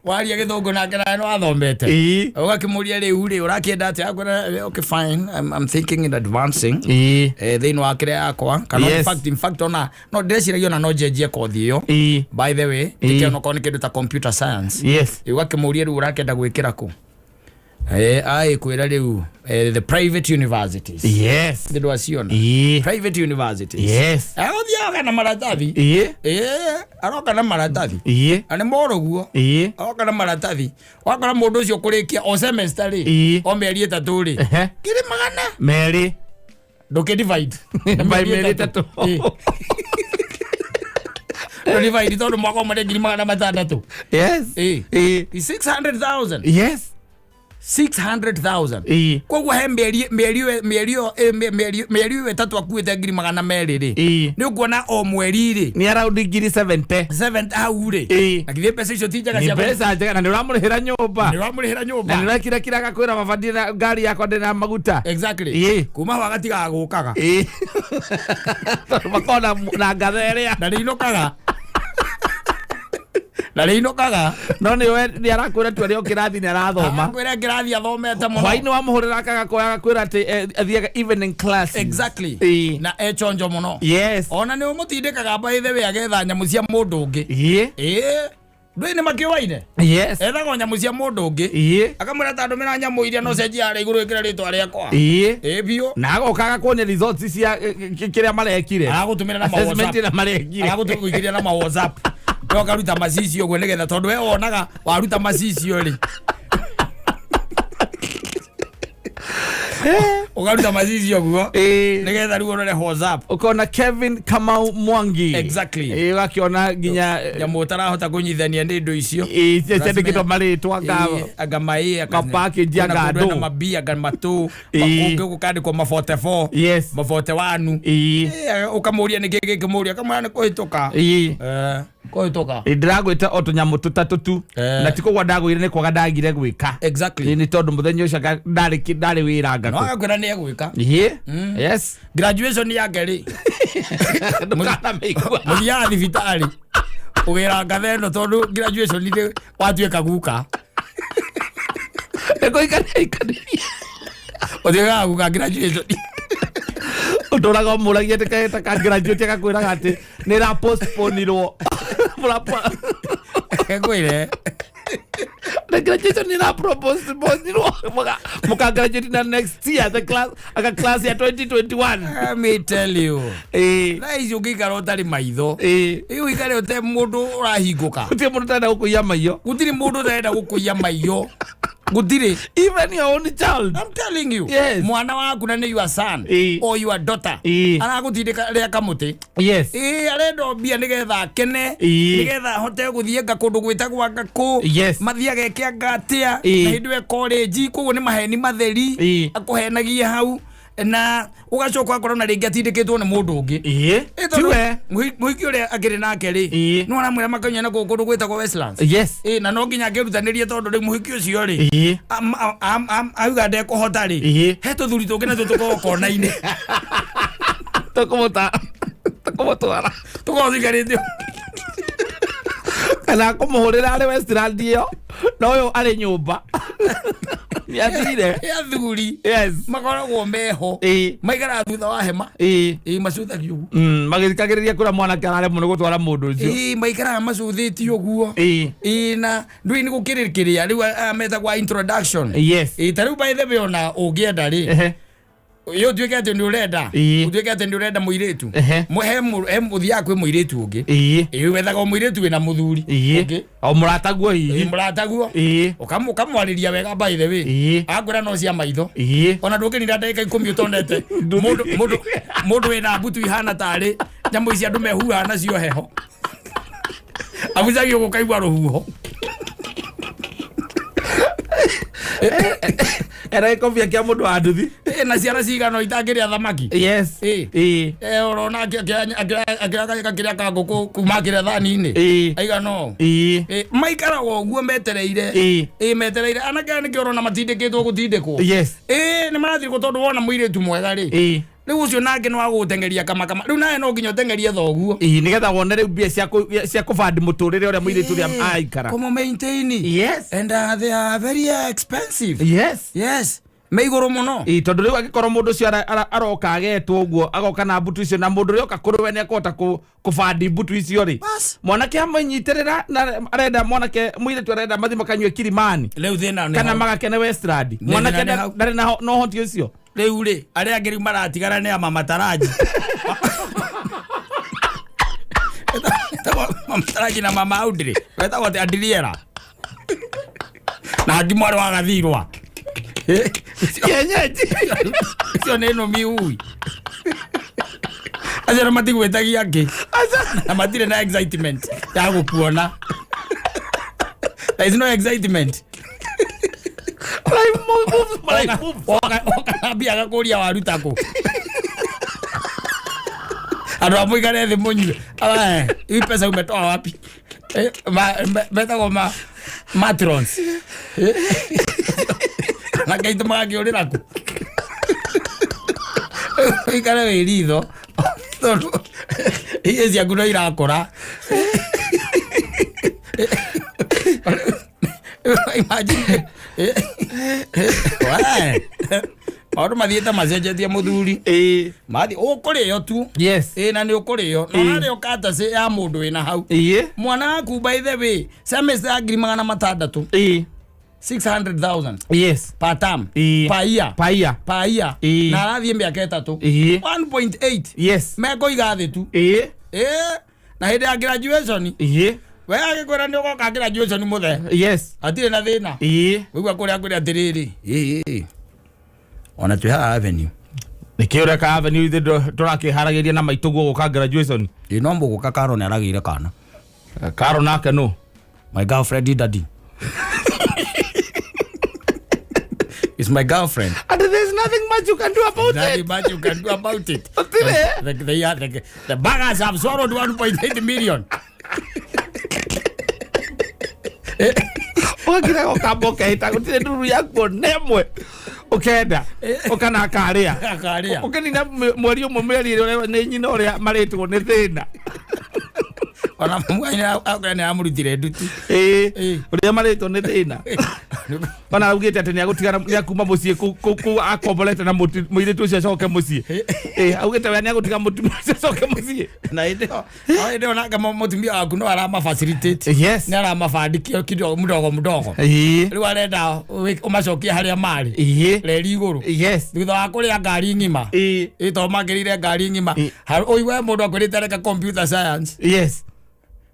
Waria gĩthũngũ nake nawe no athomete. Ũgakĩmũria, rĩu rĩ, ũrakĩenda atĩa? Akwĩra, "Okay, fine, I'm thinking in advancing thĩinĩ wa kĩrĩa yakwa kana in fact ona no ndĩreciragia ona no njenjie kothi ĩyo, by the way, njĩke onokorwo nĩ kĩndũ ta computer science." Ũgakĩmũria, rĩu ũrakĩenda gwĩkĩra kũ? Aĩ kwĩra rĩu, the private universities. Nĩ ndwaciona? Private universities. Agũthiaga na maratathi. Ĩĩ, aroka na maratathi. Na nĩ moro guo. Aroka na maratathi, wakora mũndũ ũcio kũrĩkia o semester rĩ, o mĩeri 3 rĩ, 200,000. 2. Ndũkĩ divide. By mĩeri 3. Ndũ divide, tondũ mwaka ũmwe nĩ 600,000. 600,000. 600,000. Koguo he mĩeri mĩeri mĩeri ĩyo- mĩeri mĩeri ĩyo 3 akuĩte 200,000 rĩ, nĩ ũkuona o mweri rĩ Nĩ around 70,000. 7 hau rĩ. Na githĩ mbeca icio ti njega Nĩ cia mbeca njega, na nĩ ũramũrĩhĩra nyũmba. Nĩ ũramũrĩhĩra Na nĩ nyũmba. ũrekira kira agakwĩra, "Baba, ndĩ na ngari yakwa, ndĩ na maguta." Exactly. Kuma hau agatigaga gũkaga. Tondũ makoragwo na ngatha ĩrĩa Na rĩinũkaga, na rĩinũkaga. No nĩ we nĩ arakwĩra tu arĩ o kĩrathi nĩ arathoma. Akwĩra kĩrathi athomete mũno. Hwainĩ wamũhũrĩra akaga kuoya, agakwĩra atĩ athiaga evening classes. Na echonjo mũno. Ona nĩ ũmũtindĩkaga, by the way, agetha nyamũ cia mũndũ ũngĩ. Ĩĩ, ndũĩ nĩ makĩũaine. Ethaga o nyamũ cia mũndũ ũngĩ. Akamwĩra, ta ndũmĩra nyamũ iria, no cenjia harĩa igũrũ, ĩkĩre rĩtwa rĩakwa. Ĩĩ biũ. Na agoka agakuonia results cia kĩrĩa marekire. Aragũtũmĩra na ma Assessment WhatsApp. ĩrĩa marekire. Aragũtũigĩria na ma WhatsApp, we ũkaruta macicio ũguo, nĩgetha tondũ we wonaga waruta macicio rĩ, ũkaruta macicio ũguo nĩgetha rĩu ũrore WhatsApp. Ũkona Kevin Kamau Mwangi. Ũgakĩona nginya Nyamũ ũtarahota kũnyithania nĩ indo icio. Ciandĩkĩtwo marĩtwa nga Ĩĩ, anga maĩ anga Mapackage anga kwĩna kũndũ andũ. ena mabi, anga matũ. Kũngĩ gũkandĩkwo ma 44, ma 41. Ũkamũria nĩkĩ gĩkĩmũria, akamwĩra nĩ kũhĩtũka. Kũhĩtũka. Ndĩragwĩta o tũnyamũ tũtatũ tu. Na ti kũgwa ndagwĩire, nĩ kwaga ndagire gwĩka. Nĩ tondũ mũthenya ũcio anga ndarĩ wĩra No ngakũ. agakwĩra nĩ egwĩka. Graduation yake rĩ, Ndũkanamĩigua. Mũthiaga thibitarĩ ũgĩra ngatha ĩno, tondũ graduation rĩ, watuĩka guka. Nĩ kũikania ikanĩria. Ũtuĩkaga guka graduation. Ũtũraga ũmũragia atĩ kahĩta ka graduate, agakwĩraga atĩ nĩ ra postponirwo. Ngwĩre. The graduation nĩ ra postponirwo, mũka graduate na next year, the class aka class ya 2021. Let me tell you, thaa ici ũngĩikara ũtarĩ maitho, ĩ ũikare ũte mũndũ ũrahingũka. Gũtirĩ mũndũ ũtarenda gũkũiya maiyo. Gũtirĩ mũndũ ũtarenda gũkũiya maiyo, gũtirĩ. Even your own child. I'm telling you. Mwana waku, na nĩ your son or your daughter, aragũtindĩka rĩa kamũtĩ. Ĩĩ, arenda o mbia nĩgetha akene, nĩgetha ahote gũthiĩ anga kũndũ gwĩtagwo anga kũ, mathiĩ ageke anga atĩa, na hĩndĩ ĩyo college. Koguo nĩ maheni matheri akũhenagia hau, na ũgacoka ũgakora na rĩngĩ atindĩkĩtwo nĩ mũndũ ũngĩ. Ĩ, tondũ Tiwe. Mũhiki ũrĩa akĩrĩ nake rĩ, no aramwĩra makanyua na kũu kũndũ gwĩtagwo Westlands. Ĩ, na no nginya akĩrutanĩrie, tondũ rĩu mũhiki ũcio rĩ, auga ndekũhota rĩ, he tũthuri tũngĩ natuo tũkoragwo kona-inĩ. Tũkũmũta tũkũmũtwara. Tũkoragwo tũikarĩte. Kana kũmũhũrĩra arĩ Westland ĩyo, na ũyũ arĩ nyũmba nĩ athire. He athuri makoragwo meho, maikaraga thutha wa hema. Ĩ, macuthagio ũguo. Magĩthikagĩrĩria kũrĩa mwanake araremwo nĩ gũtwara mũndũ ũcio. Ĩ, maikaraga macuthĩtie ũguo. Ĩ, na ndũĩ nĩ gũkĩrĩ kĩrĩa rĩu metagwo introduction. Ĩ, ta rĩu by the way, ona ũngĩenda rĩ, ĩ ũtuĩke atĩ nĩ ũrenda, ũtuĩke atĩ nĩ ũrenda mũirĩtu, he mũthiaga kwĩ mũirĩtu ũngĩ. Ĩ, wethaga o mũirĩtu wĩna mũthuri ũngĩ. O mũrataguo hihi. Mũrataguo. Ũkamwarĩria wega, by the way, akwĩra no cia maitho. Ona ndũngĩnina ndagĩka 10 ũtonete mũndũ wĩna mbutu ihana tarĩ nyamũ ici andũ mehuhaga nacio heho, abucagio gũkaigua rũhuho. Era gĩkobia kĩa mũndũ wa nduthi. Ĩ, na ciana cigana itangĩrĩa thamaki. Ũrona akĩoya ka ngũkũ kuma akĩrĩa thani-inĩ aigana ũũ. Maikaraga ũguo metereire. Ĩ, metereire anake aya, nĩkĩo ũrona matindĩkĩtwo gũtindĩkwo. Ĩ, nĩ marathirwo, tondũ wona mũirĩtu mwega rĩ, rĩu ũcio nake nĩ wa gũgũteng'eria kamakama, rĩu nawe no nginya ũteng'erie thoguo. Nĩgetha wone rĩu mbia cia kũbandi mũtũrĩre ũrĩa mũirĩtu ũrĩa aikara. Kũmũ maintain. And they are very expensive. Yes, me igũrũ mũno. Tondũ rĩu angĩkorwo mũndũ ũcio aroka agetwo ũguo, agoka na mbutu icio, na mũndũ ũrĩa oka kũrĩ we nĩ akũhota kũbandi mbutu icio rĩ, Bas. mwanake amũnyitĩrĩra na arenda mwanake mũirĩtu arenda mathiĩ makanyue Kilimani Rĩu thĩna nĩ kana hau. magakene Westland, mwanake Thĩna nĩ hau. ndarĩ na ũhoti ũcio. Rĩu rĩ, arĩa angĩ rĩu maratigara nĩ ama mataraji. Etagwo mama taraji na mama Audrey, wetagwo atĩ Adriera na hangi mwarĩ wa Gathirwa. Kienyeji. Icio nĩ nũmi ui, acio na matigwĩtagia angĩ na matirĩ na excitement ya gũkuona. There is no excitement. Life moves, life moves. Oka mbia agakũria waruta kũ. Andũ a mũikare thĩ mũnyue. Aya, hii pesa umetoa wapi? Eh, metagwo ma matrons. Eh. Na kaitũ magakĩũrĩra kũ? Ũikare wĩ ritho tondũ irio ciaku no irakũra. Imagine. We. Maũndũ mathiĩte macenjetie mũthuri. Ĩĩ. Mathiĩ ũkũrĩo tu. Yes. Ĩ na nĩ ũkũrĩo. Na Ĩĩ. ũrarĩo katacĩ ya mũndũ wĩna hau. Ĩĩ. Mwana waku by the way, semester ya 600,000. Ĩĩ. 600,000 Yes. per term. Ĩĩ. Per year. Paia. Per year. Ĩĩ. Na arathiĩ mĩaka 3. Ĩĩ. 1.8. Yes. Mekũiga thĩ tu. Ĩĩ. Ĩ. Na hĩndĩ ya graduation Ĩĩ. we agĩkwĩra nĩ ũgoka graduation mũthe. Yes. Hatirĩ na thĩna. Ĩĩ. Wĩigua kũrĩa kwĩra atĩrĩrĩ. Ĩ. Ona twĩ haha avenue. Nĩkĩo ũreka avenue ithuĩ tũrakĩharagĩria na maitũguo gũka graduation. Ĩ no mũgũka Karo nĩ aragĩire kana. Karo nake nũ? My girlfriend daddy. It's my girlfriend. And there's nothing much you can do about Nothing it. much you can do about it. Gũtirĩ. The baggers have swallowed 1.8 million. Ũgakira ũkamba ũkehĩta gũtirĩ nduru yaku ona ĩmwe ũkenda ũkana akarĩa. Akarĩa. Ũkĩnina mweri ũmwe mĩeri ĩrĩ nĩ nyina ũrĩa marĩtwo nĩ thĩna. Ona mwana nĩ amũrutire nduti. Ĩĩ. Ĩĩ. Ũrĩa marĩtwo nĩ thĩna. Ona augĩte atĩ nĩagũtigana nĩakuma mũciĩ kũu akomborete na mũirĩtu ũcio acoke mũciĩ. Ĩĩ, augĩte we nĩagũtiga mũtumia ũcio acoke mũciĩ. Na hĩndĩ ĩyo hĩndĩ ĩyo nake mũtumia waku no arama facilitate. Yes. Nĩ aramabandikio kidogo mdogo mdogo. Ĩĩ. Rĩu arenda ũmacokie harĩa marĩ. Ĩĩ. Reri igũrũ. Yes. Thutha wa kũrĩa ngari ng'ima. Ĩĩ. Ĩ to makĩrire ngari ng'ima. Ĩ. Ũigue mũndũ akwĩrĩte reke computer science. Yes.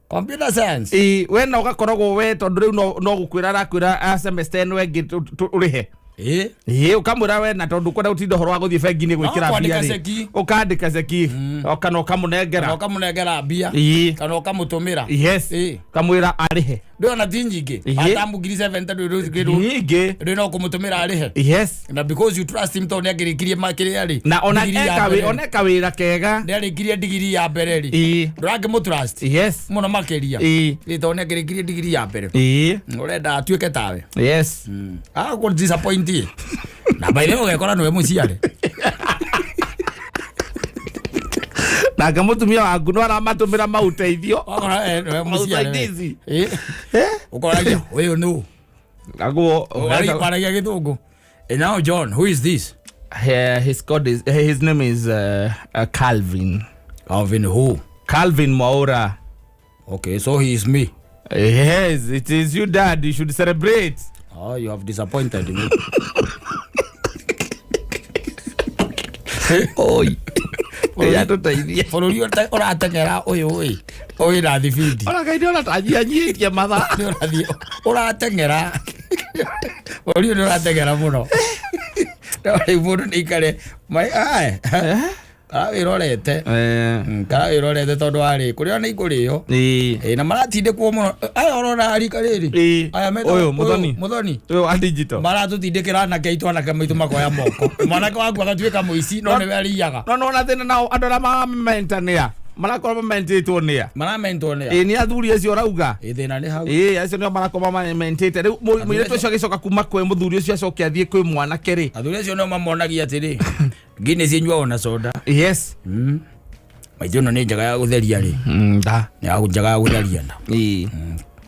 Computer science. Ĩĩ, we no ũgakoragwo we tondũ rĩu no gũkwĩra arakwĩra a semester ĩno ĩngĩ ũrĩhe. Ĩ. Ĩĩ, ũkamwĩra we na tondũ kwenda gũtinda ũhoro wa gũthiĩ bengi-inĩ gwĩkĩra No, mbia kwandĩka rĩ. ceki. Ũkandĩka ceki. Kana ũkamũnengera. Kana ũkamũnengera mbia. Ĩĩ. Kana ũkamũtũmĩra. Yes. Ĩĩ. Ũkamwĩra arĩhe. Ndĩrona ti nyingĩ. Ĩĩ. Atamu 70,000 rĩu Nyingĩ. rĩu no kũmũtũmĩra arĩhe. Yes. Na because you trust him tondũ nĩakĩrĩkirie makĩrĩa rĩ. Na ona Digiri ya eka mbere rĩ. ona eka wĩra kega. Nĩarĩkirie digiri ya mbere rĩ. Ĩĩ. Ndũrakĩmũ trust. Yes. Mũno makĩria. Ĩĩ. Ĩ tondũ nĩakĩrĩkirie digiri ya mbere. Ĩĩ. Ũrenda atuĩke tawe. Yes. Agũkũ disappoint ĩ. Na by the way ũgekora nĩwe mũciarĩ. Nake mũtumia waku no aramatũmĩra maũteithio. Wakora nĩwe mũciarĩ. Maũsaidizi. Ĩ. Ũkoragia ũyũ nũ? Naguo Waragia gĩthũngũ. And now John, who is this? His code is his name is Calvin. Calvin who? Calvin Mwaura. Okay, so he is me. Yes, it is you, Dad. You should celebrate. Oh, you have disappointed me. Oi. Yatũteithie. Bũrũri ũrateng'era ũyũ ĩ ũyũ na thibindi. Ona kaĩ ndĩrona ta nyianyihĩtie mathaa. Nĩ ũrathiĩ ũrateng'era. Bũrũri ũyũ nĩ ũrateng'era mũno. No rĩu mũndũ nĩ aikare ae kara wĩrorete. Kara wĩrorete tondũ warĩ kũrĩa nĩ ikũrĩo. Ĩĩ. Ĩ na maratindĩkwo mũno. Aya ũrona rika rĩrĩ. Ĩĩ. Aya metagwo Ũyũ Mũthoni. Mũthoni. Ũyũ wa digital. Maratũtindĩkĩra anake aitũ anake maitũ makoya moko. Mwanake waku agatuĩka mũici no nĩwe arĩaga. No nona thĩna nao andũ arĩa maramenta nĩa? Marakorwo mamentĩtwo nĩa? Maramentwo nĩa? Ĩĩ nĩ athuri acio ũrauga. Ĩ thĩna nĩ hau. Ĩĩ acio nĩo marakorwo mamentĩte. Rĩu mũirĩtu ũcio agĩcoka kuma kwĩ mũthuri ũcio acoke athiĩ kwĩ mwanake rĩ. Athuri acio nĩo mamonagia atĩrĩ Guinness ĩnyuagwo na soda. Yes. Maitũ ĩno nĩ njega ya gũtheria rĩ. Nda. Nĩ ya njega ya gũtheria nda. Ĩĩ.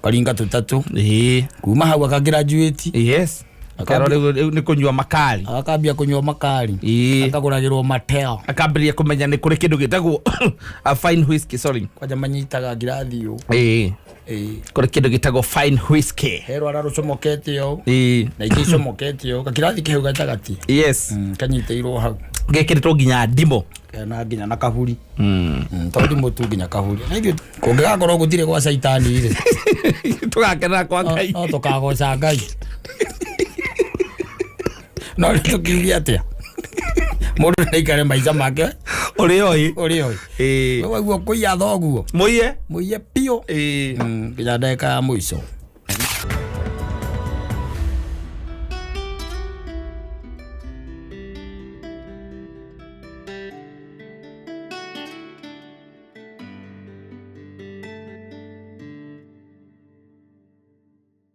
Karinga tũtatũ. Ĩĩ. Kuma hau akagraduate. Yes. Akero rĩu nĩ kũnyua makari. Akambia kũnyua makari. Ĩĩ. Akagũragĩrwo matel. Akambĩrĩria kũmenya nĩ kũrĩ kĩndũ gĩtagwo a fine whiskey, sorry. Kwanja manyitaga ngirathi ũũ. Ĩĩ. Ĩĩ. Kũrĩ kĩndũ gĩtagwo fine whiskey. He rwara rũcomokete ũũ. Ĩĩ. Na ingĩ icomokete ũũ. Gakirathi kehau gatagatĩ. Yes. Kanyitĩirwo hau. Gekĩrĩtwo nginya ndimũ. Kena nginya na kaburi. To ndimũ tu nginya kaburi. Na ithuĩ kũngĩgakorwo gũtirĩ gwa caitani rĩ. Tũgakenera kwa Ngai. No tũkagoca Ngai. No rĩ tũkiuge atĩa? Mũndũ nĩaikare maica make Ũrĩa oĩ. Ũrĩa oĩ. Ĩĩ. Wewe waigua kũiya thoguo. Mũiye. Mũiye biũ. Ĩĩ. Nginya ndagĩka ya mũico.